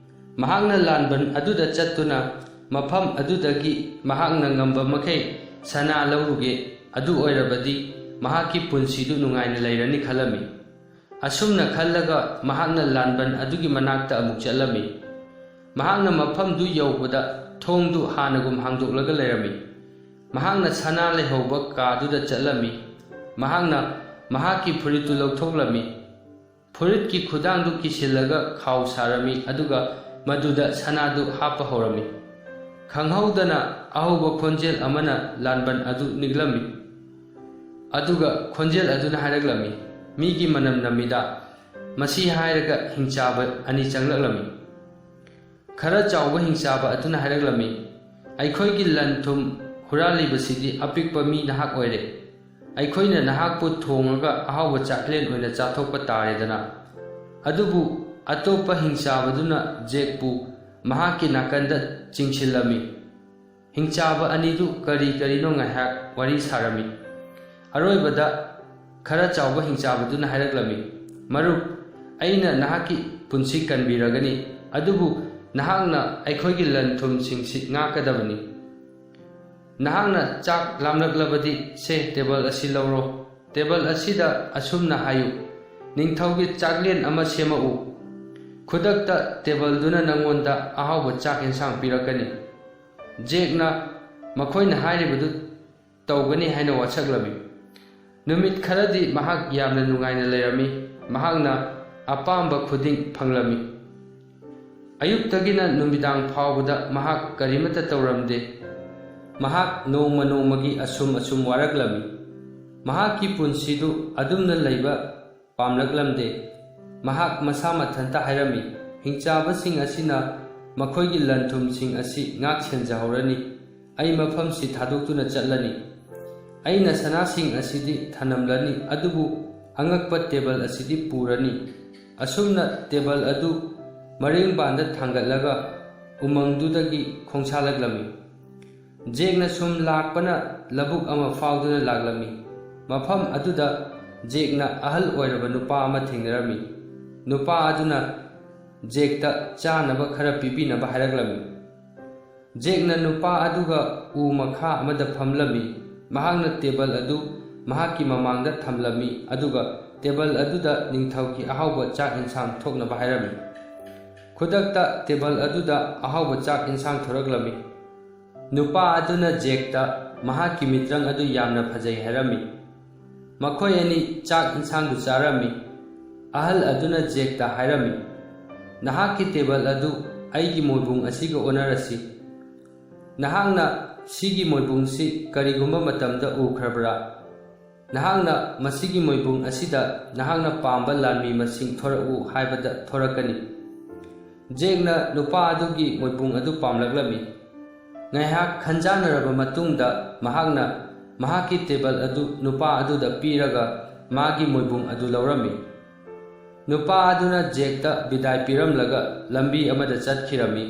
ꯃꯍꯥꯛꯅ ꯂꯥꯟꯕꯟ ꯑꯗꯨꯗ ꯆꯠꯇꯨꯅ ꯃꯐꯝ ꯑꯗꯨꯗꯒꯤ ꯃꯍꯥꯛꯅ ꯉꯝꯕ ꯃꯈꯩ ꯁꯅꯥ ꯂꯧꯔꯨꯒꯦ, ꯑꯗꯨ ꯑꯣꯏꯔꯕꯗꯤ ꯃꯍꯥꯛꯀꯤ ꯄꯨꯟꯁꯤꯗꯨ ꯅꯨꯡꯉꯥꯏꯅ ꯂꯩꯔꯅꯤ ꯈꯜꯂꯝꯃꯤ꯫ ꯑꯁꯨꯝꯅ ꯈꯜꯂꯒ ꯃꯍꯥꯛꯅ ꯂꯥꯟꯕꯟ ꯑꯗꯨꯒꯤ ꯃꯅꯥꯛꯇ ꯑꯃꯨꯛ ꯆꯠꯂꯝꯃꯤ꯫ ꯃꯍꯥꯛꯅ ꯃꯐꯝꯗꯨ ꯌꯧꯕꯗ ꯊꯣꯡꯗꯨ ꯍꯥꯟꯅꯒꯨꯝ ꯍꯥꯡꯗꯣꯛꯂꯒ ꯂꯩꯔꯝꯃꯤ꯫ ꯃꯍꯥꯛꯅ ꯁꯅꯥ ꯂꯩꯍꯧꯕ ꯀꯥꯗꯨꯗ ꯆꯠꯂꯝꯃꯤ꯫ ꯃꯍꯥꯛꯅ ꯃꯍꯥꯛꯀꯤ ꯐꯨꯔꯤꯠꯇꯨ ꯂꯧꯊꯣꯛꯂꯝꯃꯤ꯫ ꯐꯨꯔꯤꯠꯀꯤ ꯈꯨꯗꯥꯡꯗꯨ ꯀꯤꯁꯤꯜꯂꯒ ꯈꯥꯎ ꯁꯥꯔꯝꯃꯤ, ꯑꯗꯨꯒ ꯃꯗꯨꯗ ꯁꯅꯥꯗꯨ ꯍꯥꯞꯄ ꯍꯧꯔꯝꯃꯤ꯫ ꯈꯪꯍꯧꯗꯅ ꯑꯍꯧꯕ ꯈꯣꯟꯖꯦꯜ ꯑꯃꯅ ꯂꯥꯟꯕꯟ ꯑꯗꯨ ꯅꯤꯛꯂꯝꯃꯤ꯫ ꯑꯗꯨꯒ ꯈꯣꯟꯖꯦꯜ ꯑꯗꯨꯅ ꯍꯥꯏꯔꯛꯂꯝꯃꯤ, "ꯃꯤꯒꯤ ꯃꯅꯝ ꯅꯝꯃꯤꯗ꯫" ꯃꯁꯤ ꯍꯥꯏꯔꯒ ꯍꯤꯡꯆꯥꯕ ꯑꯅꯤ ꯆꯪꯂꯛꯂꯝꯃꯤ꯫ ꯈꯔ ꯆꯥꯎꯕ ꯍꯤꯡꯆꯥꯕ ꯑꯗꯨꯅ ꯍꯥꯏꯔꯛꯂꯝꯃꯤ, "ꯑꯩꯈꯣꯏꯒꯤ ꯂꯟ ꯊꯨꯝ ꯍꯨꯔꯥꯜꯂꯤꯕꯁꯤꯗꯤ ꯑꯄꯤꯛꯄ ꯃꯤ ꯅꯍꯥꯛ ꯑꯣꯏꯔꯦ꯫ ꯑꯩꯈꯣꯏꯅ ꯅꯍꯥꯛꯄꯨ ꯊꯣꯡꯂꯒ ꯑꯍꯥꯎꯕ ꯆꯥꯛꯂꯦꯟ ꯑꯣꯏꯅ ꯆꯥꯊꯣꯛꯄ ꯇꯥꯔꯦꯗꯅ꯫" ꯑꯗꯨꯕꯨ ꯑꯇꯣꯞꯄ ꯍꯤꯡꯆꯥꯕꯗꯨꯅ ꯖꯦꯛꯄꯨ ꯃꯍꯥꯛꯀꯤ ꯅꯥꯀꯟꯗ ꯆꯤꯡꯁꯤꯜꯂꯝꯃꯤ꯫ ꯍꯤꯡꯆꯥꯕ ꯑꯅꯤꯗꯨ ꯀꯔꯤ ꯀꯔꯤꯅꯣ ꯉꯥꯏꯍꯥꯛ ꯋꯥꯔꯤ ꯁꯥꯔꯝꯃꯤ꯫ ꯑꯔꯣꯏꯕꯗ ꯈꯔ ꯆꯥꯎꯕ ꯍꯤꯡꯆꯥꯕꯗꯨꯅ ꯍꯥꯏꯔꯛꯂꯝꯃꯤ, "ꯃꯔꯨꯞ, ꯑꯩꯅ ꯅꯍꯥꯛꯀꯤ ꯄꯨꯟꯁꯤ ꯀꯟꯕꯤꯔꯒꯅꯤ, ꯑꯗꯨꯕꯨ ꯅꯍꯥꯛꯅ ꯑꯩꯈꯣꯏꯒꯤ ꯂꯟ ꯊꯨꯝꯁꯤꯡꯁꯤ ꯉꯥꯛꯀꯗꯕꯅꯤ꯫ ꯅꯍꯥꯛꯅ ꯆꯥꯛ ꯂꯥꯝꯂꯛꯂꯕꯗꯤ ꯁꯦ, ꯇꯦꯕꯜ ꯑꯁꯤ ꯂꯧꯔꯣ꯫ ꯇꯦꯕꯜ ꯑꯁꯤꯗ ꯑꯁꯨꯝꯅ ꯍꯥꯏꯌꯨ, "ꯅꯤꯡꯊꯧꯒꯤ ꯆꯥꯛꯂꯦꯟ ꯑꯃ ꯁꯦꯝꯃꯛꯎ꯫ ꯈꯨꯗꯛꯇ ꯇꯦꯕꯜꯗꯨꯅ ꯅꯪꯉꯣꯟꯗ ꯑꯍꯥꯎꯕ ꯆꯥꯛ ꯌꯦꯟꯁꯥꯡ ꯄꯤꯔꯛꯀꯅꯤ꯫" ꯖꯦꯛꯅ ꯃꯈꯣꯏꯅ ꯍꯥꯏꯔꯤꯕꯗꯨ ꯇꯧꯒꯅꯤ ꯍꯥꯏꯅ ꯋꯥꯁꯛꯂꯝꯃꯤ꯫ ꯅꯨꯃꯤꯠ ꯈꯔꯗꯤ ꯃꯍꯥꯛ ꯌꯥꯝꯅ ꯅꯨꯡꯉꯥꯏꯅ ꯂꯩꯔꯝꯃꯤ꯫ ꯃꯍꯥꯛꯅ ꯑꯄꯥꯝꯕ ꯈꯨꯗꯤꯡ ꯐꯪꯂꯝꯃꯤ꯫ ꯑꯌꯨꯛꯇꯒꯤꯅ ꯅꯨꯃꯤꯗꯥꯡ ꯐꯥꯎꯕꯗ ꯃꯍꯥꯛ ꯀꯔꯤꯃꯠꯇ ꯇꯧꯔꯝꯗꯦ꯫ ꯃꯍꯥꯛ ꯅꯣꯡꯃ ꯅꯣꯡꯃꯒꯤ ꯑꯁꯨꯝ ꯑꯁꯨꯝ ꯋꯥꯔꯛꯂꯝꯃꯤ꯫ ꯃꯍꯥꯛꯀꯤ ꯄꯨꯟꯁꯤꯗꯨ ꯑꯗꯨꯝꯅ ꯂꯩꯕ ꯄꯥꯝꯂꯛꯂꯝꯗꯦ꯫ ꯃꯍꯥꯛ ꯃꯁꯥ ꯃꯊꯟꯇ ꯍꯥꯏꯔꯝꯃꯤ, "ꯍꯤꯡꯆꯥꯕꯁꯤꯡ ꯑꯁꯤꯅ ꯃꯈꯣꯏꯒꯤ ꯂꯟ-ꯊꯨꯝꯁꯤꯡ ꯑꯁꯤ ꯉꯥꯛ-ꯁꯦꯟꯖꯍꯧꯔꯅꯤ꯫ ꯑꯩ ꯃꯐꯝꯁꯤ ꯊꯥꯗꯣꯛꯇꯨꯅ ꯆꯠꯂꯅꯤ꯫ ꯑꯩꯅ ꯁꯅꯥꯁꯤꯡ ꯑꯁꯤꯗꯤ ꯊꯅꯝꯂꯅꯤ, ꯑꯗꯨꯕꯨ ꯑꯉꯛꯄ ꯇꯦꯕꯜ ꯑꯁꯤꯗꯤ ꯄꯨꯔꯅꯤ꯫" ꯑꯁꯨꯝꯅ ꯇꯦꯕꯜ ꯑꯗꯨ ꯃꯔꯤꯡꯕꯥꯟꯗ ꯊꯥꯡꯒꯠꯂꯒ ꯎꯃꯪꯗꯨꯗꯒꯤ ꯈꯣꯡꯁꯥꯜꯂꯛꯂꯝꯃꯤ꯫ ꯖꯦꯛꯅ ꯁꯨꯝ ꯂꯥꯛꯄꯅ ꯂꯧꯕꯨꯛ ꯑꯃ ꯐꯥꯎꯗꯨꯅ ꯂꯥꯛꯂꯝꯃꯤ꯫ ꯃꯐꯝ ꯑꯗꯨꯗ ꯖꯦꯛꯅ ꯑꯍꯜ ꯑꯣꯏꯔꯕ ꯅꯨꯄꯥ ꯑꯃ ꯊꯦꯡꯅꯔꯝꯃꯤ꯫ ꯅꯨꯄꯥ ꯑꯗꯨꯅ ꯖꯦꯛꯇ ꯆꯥꯅꯕ ꯈꯔ ꯄꯤꯕꯤꯅꯕ ꯍꯥꯏꯔꯛꯂꯝꯃꯤ꯫ ꯖꯦꯛꯅ ꯅꯨꯄꯥ ꯑꯗꯨꯒ ꯎ ꯃꯈꯥ ꯑꯃꯗ ꯐꯝꯂꯝꯃꯤ꯫ ꯃꯍꯥꯛꯅ ꯇꯦꯕꯜ ꯑꯗꯨ ꯃꯍꯥꯛꯀꯤ ꯃꯃꯥꯡꯗ ꯊꯝꯂꯝꯃꯤ, ꯑꯗꯨꯒ ꯇꯦꯕꯜ ꯑꯗꯨꯗ ꯅꯤꯡꯊꯧꯒꯤ ꯑꯍꯥꯎꯕ ꯆꯥꯛ ꯌꯦꯟꯁꯥꯡ ꯊꯣꯛꯅꯕ ꯍꯥꯏꯔꯝꯃꯤ꯫ ꯈꯨꯗꯛꯇ ꯇꯦꯕꯜ ꯑꯗꯨꯗ ꯑꯍꯥꯎꯕ ꯆꯥꯛ ꯌꯦꯟꯁꯥꯡ ꯊꯣꯔꯛꯂꯝꯃꯤ꯫ ꯅꯨꯄꯥ ꯑꯗꯨꯅ ꯖꯦꯛꯇ ꯃꯍꯥꯛꯀꯤ ꯃꯤꯇ꯭ꯔꯪ ꯑꯗꯨ ꯌꯥꯝꯅ ꯐꯖꯩ ꯍꯥꯏꯔꯝꯃꯤ꯫ ꯃꯈꯣꯏ ꯑꯅꯤ ꯆꯥꯛ ꯌꯦꯟꯁꯥꯡꯗꯨ ꯆꯥꯔꯝꯃꯤ꯫ ꯑꯍꯜ ꯑꯗꯨꯅ ꯖꯦꯛꯇ ꯍꯥꯏꯔꯝꯃꯤ, "ꯅꯍꯥꯛꯀꯤ ꯇꯦꯕꯜ ꯑꯗꯨ ꯑꯩꯒꯤ ꯃꯣꯏꯕꯨꯡ ꯑꯁꯤꯒ ꯑꯣꯟꯅꯔꯁꯤ꯫ ꯅꯍꯥꯛꯅ ꯁꯤꯒꯤ ꯃꯣꯏꯕꯨꯡꯁꯤ ꯀꯔꯤꯒꯨꯝꯕ ꯃꯇꯝꯗ ꯎꯈ꯭ꯔꯕ꯭ꯔꯥ? ꯅꯍꯥꯛꯅ ꯃꯁꯤꯒꯤ ꯃꯣꯏꯕꯨꯡ ꯑꯁꯤꯗ ꯅꯍꯥꯛꯅ ꯄꯥꯝꯕ ꯂꯥꯟꯃꯤ ꯃꯁꯤꯡ ꯊꯣꯔꯛꯎ ꯍꯥꯏꯕꯗ ꯊꯣꯔꯛꯀꯅꯤ꯫" ꯖꯦꯛꯅ ꯅꯨꯄꯥ ꯑꯗꯨꯒꯤ ꯃꯣꯏꯕꯨꯡ ꯑꯗꯨ ꯄꯥꯝꯂꯛꯂꯝꯃꯤ꯫ ꯉꯥꯏꯍꯥꯛ ꯈꯟꯖꯥꯟꯅꯔꯕ ꯃꯇꯨꯡꯗ ꯃꯍꯥꯛꯅ ꯃꯍꯥꯛꯀꯤ ꯇꯦꯕꯜ ꯑꯗꯨ ꯅꯨꯄꯥ ꯑꯗꯨꯗ ꯄꯤꯔꯒ ꯃꯥꯒꯤ ꯃꯣꯏꯕꯨꯡ ꯑꯗꯨ ꯂꯧꯔꯝꯃꯤ꯫ ꯅꯨꯄꯥ ꯑꯗꯨꯅ ꯖꯦꯛꯇ ꯕꯤꯗꯥꯏ ꯄꯤꯔꯝꯂꯒ ꯂꯝꯕꯤ ꯑꯃꯗ ꯆꯠꯈꯤꯔꯝꯃꯤ꯫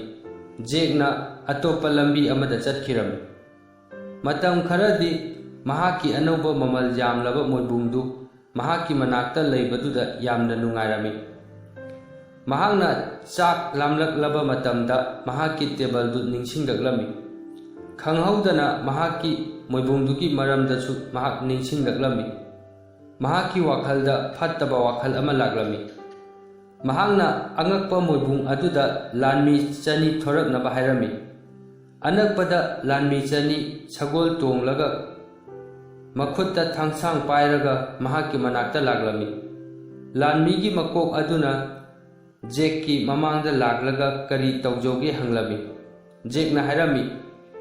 ꯖꯦꯛꯅ ꯑꯇꯣꯞꯄ ꯂꯝꯕꯤ ꯑꯃꯗ ꯆꯠꯈꯤꯔꯝꯃꯤ꯫ ꯃꯇꯝ ꯈꯔꯗꯤ ꯃꯍꯥꯛꯀꯤ ꯑꯅꯧꯕ ꯃꯃꯜ ꯌꯥꯝꯂꯕ ꯃꯣꯏꯕꯨꯡꯗꯨ ꯃꯍꯥꯛꯀꯤ ꯃꯅꯥꯛꯇ ꯂꯩꯕꯗꯨꯗ ꯌꯥꯝꯅ ꯅꯨꯡꯉꯥꯏꯔꯝꯃꯤ꯫ ꯃꯍꯥꯛꯅ ꯆꯥꯛ ꯂꯥꯝꯂꯛꯂꯕ ꯃꯇꯝꯗ ꯃꯍꯥꯛꯀꯤ ꯇꯦꯕꯜꯗꯨ ꯅꯤꯡꯁꯤꯡꯂꯛꯂꯝꯃꯤ꯫ ꯈꯪꯍꯧꯗꯅ ꯃꯍꯥꯛꯀꯤ ꯃꯣꯏꯕꯨꯡꯗꯨꯒꯤ ꯃꯔꯝꯗꯁꯨ ꯃꯍꯥꯛ ꯅꯤꯡꯁꯤꯡꯂꯛꯂꯝꯃꯤ꯫ ꯃꯍꯥꯛꯀꯤ ꯋꯥꯈꯜꯗ ꯐꯠꯇꯕ ꯋꯥꯈꯜ ꯑꯃ ꯂꯥꯛꯂꯝꯃꯤ꯫ ꯃꯍꯥꯛꯅ ꯑꯉꯛꯄ ꯃꯣꯏꯕꯨꯡ ꯑꯗꯨꯗ ꯂꯥꯟꯃꯤ ꯆꯅꯤ ꯊꯣꯔꯛꯅꯕ ꯍꯥꯏꯔꯝꯃꯤ꯫ ꯑꯅꯛꯄꯗ ꯂꯥꯟꯃꯤ ꯆꯅꯤ ꯁꯒꯣꯜ ꯇꯣꯡꯂꯒ ꯃꯈꯨꯠꯇ ꯊꯥꯡꯁꯥꯡ ꯄꯥꯏꯔꯒ ꯃꯍꯥꯛꯀꯤ ꯃꯅꯥꯛꯇ ꯂꯥꯛꯂꯝꯃꯤ꯫ ꯂꯥꯟꯃꯤꯒꯤ ꯃꯀꯣꯛ ꯑꯗꯨꯅ ꯖꯦꯛꯀꯤ ꯃꯃꯥꯡꯗ ꯂꯥꯛꯂꯒ ꯀꯔꯤ ꯇꯧꯖꯧꯒꯦ ꯍꯪꯂꯝꯃꯤ꯫ ꯖꯦꯛꯅ ꯍꯥꯏꯔꯝꯃꯤ,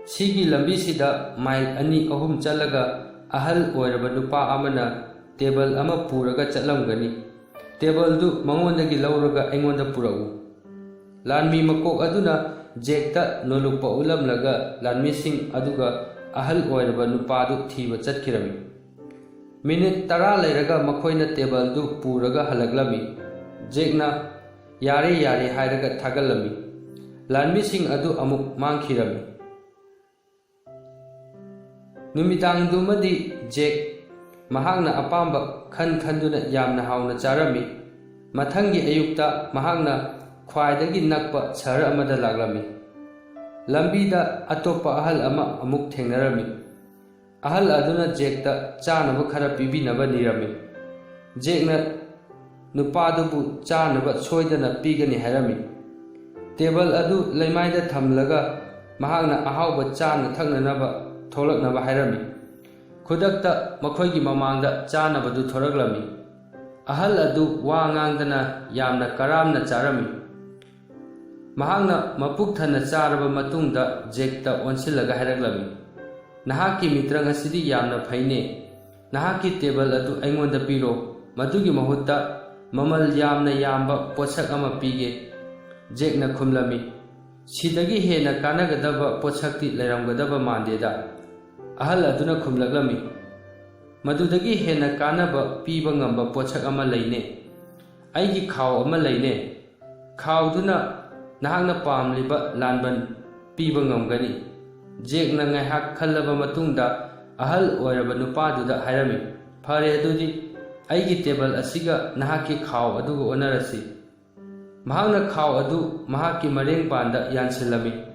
"ꯁꯤꯒꯤ ꯂꯝꯕꯤꯁꯤꯗ ꯃꯥꯏꯜ ꯑꯅꯤ ꯑꯍꯨꯝ ꯆꯠꯂꯒ ꯑꯍꯜ ꯑꯣꯏꯔꯕ ꯅꯨꯄꯥ ꯑꯃꯅ ꯇꯦꯕꯜ ꯑꯃ ꯄꯨꯔꯒ ꯆꯠꯂꯝꯒꯅꯤ꯫ ꯇꯦꯕꯜꯗꯨ ꯃꯉꯣꯟꯗꯒꯤ ꯂꯧꯔꯒ ꯑꯩꯉꯣꯟꯗ ꯄꯨꯔꯛꯎ꯫" ꯂꯥꯟꯃꯤ ꯃꯀꯣꯛ ꯑꯗꯨꯅ ꯖꯦꯛꯇ ꯅꯣꯂꯨꯛꯄ ꯎꯠꯂꯝꯂꯒ ꯂꯥꯟꯃꯤꯁꯤꯡ ꯑꯗꯨꯒ ꯑꯍꯜ ꯑꯣꯏꯔꯕ ꯅꯨꯄꯥꯗꯨ ꯊꯤꯕ ꯆꯠꯈꯤꯔꯝꯃꯤ꯫ ꯃꯤꯅꯤꯠ ꯇꯔꯥ ꯂꯩꯔꯒ ꯃꯈꯣꯏꯅ ꯇꯦꯕꯜꯗꯨ ꯄꯨꯔꯒ ꯍꯜꯂꯛꯂꯝꯃꯤ꯫ ꯖꯦꯛꯅ "ꯌꯥꯔꯦ, ꯌꯥꯔꯦ" ꯍꯥꯏꯔꯒ ꯊꯥꯒꯠꯂꯝꯃꯤ꯫ ꯂꯥꯟꯃꯤꯁꯤꯡ ꯑꯗꯨ ꯑꯃꯨꯛ ꯃꯥꯡꯈꯤꯔꯝꯃꯤ꯫ ꯅꯨꯃꯤꯗꯥꯡꯗꯨꯃꯗꯤ ꯖꯦꯛ ꯃꯍꯥꯛꯅ ꯑꯄꯥꯝꯕ ꯈꯟ ꯈꯟꯗꯨꯅ ꯌꯥꯝꯅ ꯍꯥꯎꯅ ꯆꯥꯔꯝꯃꯤ꯫ ꯃꯊꯪꯒꯤ ꯑꯌꯨꯛꯇ ꯃꯍꯥꯛꯅ ꯈ꯭ꯋꯥꯏꯗꯒꯤ ꯅꯛꯄ ꯁꯍꯔ ꯑꯃꯗ ꯂꯥꯛꯂꯝꯃꯤ꯫ ꯂꯝꯕꯤꯗ ꯑꯇꯣꯞꯄ ꯑꯍꯜ ꯑꯃ ꯑꯃꯨꯛ ꯊꯦꯡꯅꯔꯝꯃꯤ꯫ ꯑꯍꯜ ꯑꯗꯨꯅ ꯖꯦꯛꯇ ꯆꯥꯅꯕ ꯈꯔ ꯄꯤꯕꯤꯅꯕ ꯅꯤꯔꯝꯃꯤ꯫ ꯖꯦꯛꯅ ꯅꯨꯄꯥꯗꯨꯕꯨ ꯆꯥꯅꯕ ꯁꯣꯏꯗꯅ ꯄꯤꯒꯅꯤ ꯍꯥꯏꯔꯝꯃꯤ꯫ ꯇꯦꯕꯜ ꯑꯗꯨ ꯂꯩꯃꯥꯏꯗ ꯊꯝꯂꯒ ꯃꯍꯥꯛꯅ ꯑꯍꯥꯎꯕ ꯆꯥꯅ ꯊꯛꯅꯅꯕ ꯊꯣꯛꯂꯛꯅꯕ ꯍꯥꯏꯔꯝꯃꯤ꯫ ꯈꯨꯗꯛꯇ ꯃꯈꯣꯏꯒꯤ ꯃꯃꯥꯡꯗ ꯆꯥꯅꯕꯗꯨ ꯊꯣꯔꯛꯂꯝꯃꯤ꯫ ꯑꯍꯜ ꯑꯗꯨ ꯋꯥ ꯉꯥꯡꯗꯅ ꯌꯥꯝꯅ ꯀꯔꯥꯝꯅ ꯆꯥꯔꯝꯃꯤ꯫ ꯃꯍꯥꯛꯅ ꯃꯄꯨꯛ ꯊꯟꯅ ꯆꯥꯔꯕ ꯃꯇꯨꯡꯗ ꯖꯦꯛꯇ ꯑꯣꯟꯁꯤꯜꯂꯒ ꯍꯥꯏꯔꯛꯂꯝꯃꯤ, "ꯅꯍꯥꯛꯀꯤ ꯃꯤꯇ꯭ꯔꯪ ꯑꯁꯤꯗꯤ ꯌꯥꯝꯅ ꯐꯩꯅꯦ꯫ ꯅꯍꯥꯛꯀꯤ ꯇꯦꯕꯜ ꯑꯗꯨ ꯑꯩꯉꯣꯟꯗ ꯄꯤꯔꯣ꯫ ꯃꯗꯨꯒꯤ ꯃꯍꯨꯠꯇ ꯃꯃꯜ ꯌꯥꯝꯅ ꯌꯥꯝꯕ ꯄꯣꯠꯁꯛ ꯑꯃ ꯄꯤꯒꯦ꯫" ꯖꯦꯛꯅ ꯈꯨꯝꯂꯝꯃꯤ, "ꯁꯤꯗꯒꯤ ꯍꯦꯟꯅ ꯀꯥꯟꯅꯒꯗꯕ ꯄꯣꯠꯁꯛꯇꯤ ꯂꯩꯔꯝꯒꯗꯕ ꯃꯥꯟꯗꯦꯗ꯫" ꯑꯍꯜ ꯑꯗꯨꯅ ꯈꯨꯝꯂꯛꯂꯝꯃꯤ, "ꯃꯗꯨꯗꯒꯤ ꯍꯦꯟꯅ ꯀꯥꯟꯅꯕ ꯄꯤꯕ ꯉꯝꯕ ꯄꯣꯠꯁꯛ ꯑꯃ ꯂꯩꯅꯦ꯫ ꯑꯩꯒꯤ ꯈꯥꯎ ꯑꯃ ꯂꯩꯅꯦ꯫ ꯈꯥꯎꯗꯨꯅ ꯅꯍꯥꯛꯅ ꯄꯥꯝꯂꯤꯕ ꯂꯥꯟꯕꯟ ꯄꯤꯕ ꯉꯝꯒꯅꯤ꯫" ꯖꯦꯛꯅ ꯉꯥꯏꯍꯥꯛ ꯈꯜꯂꯕ ꯃꯇꯨꯡꯗ ꯑꯍꯜ ꯑꯣꯏꯔꯕ ꯅꯨꯄꯥꯗꯨꯗ ꯍꯥꯏꯔꯝꯃꯤ, "ꯐꯔꯦ, ꯑꯗꯨꯗꯤ ꯑꯩꯒꯤ ꯇꯦꯕꯜ ꯑꯁꯤꯒ ꯅꯍꯥꯛꯀꯤ ꯈꯥꯎ ꯑꯗꯨꯒ ꯑꯣꯟꯅꯔꯁꯤ꯫" ꯃꯍꯥꯛꯅ ꯈꯥꯎ ꯑꯗꯨ ꯃꯍꯥꯛꯀꯤ ꯃꯔꯦꯡꯄꯥꯟꯗ ꯌꯥꯟꯁꯤꯜꯂꯝꯃꯤ꯫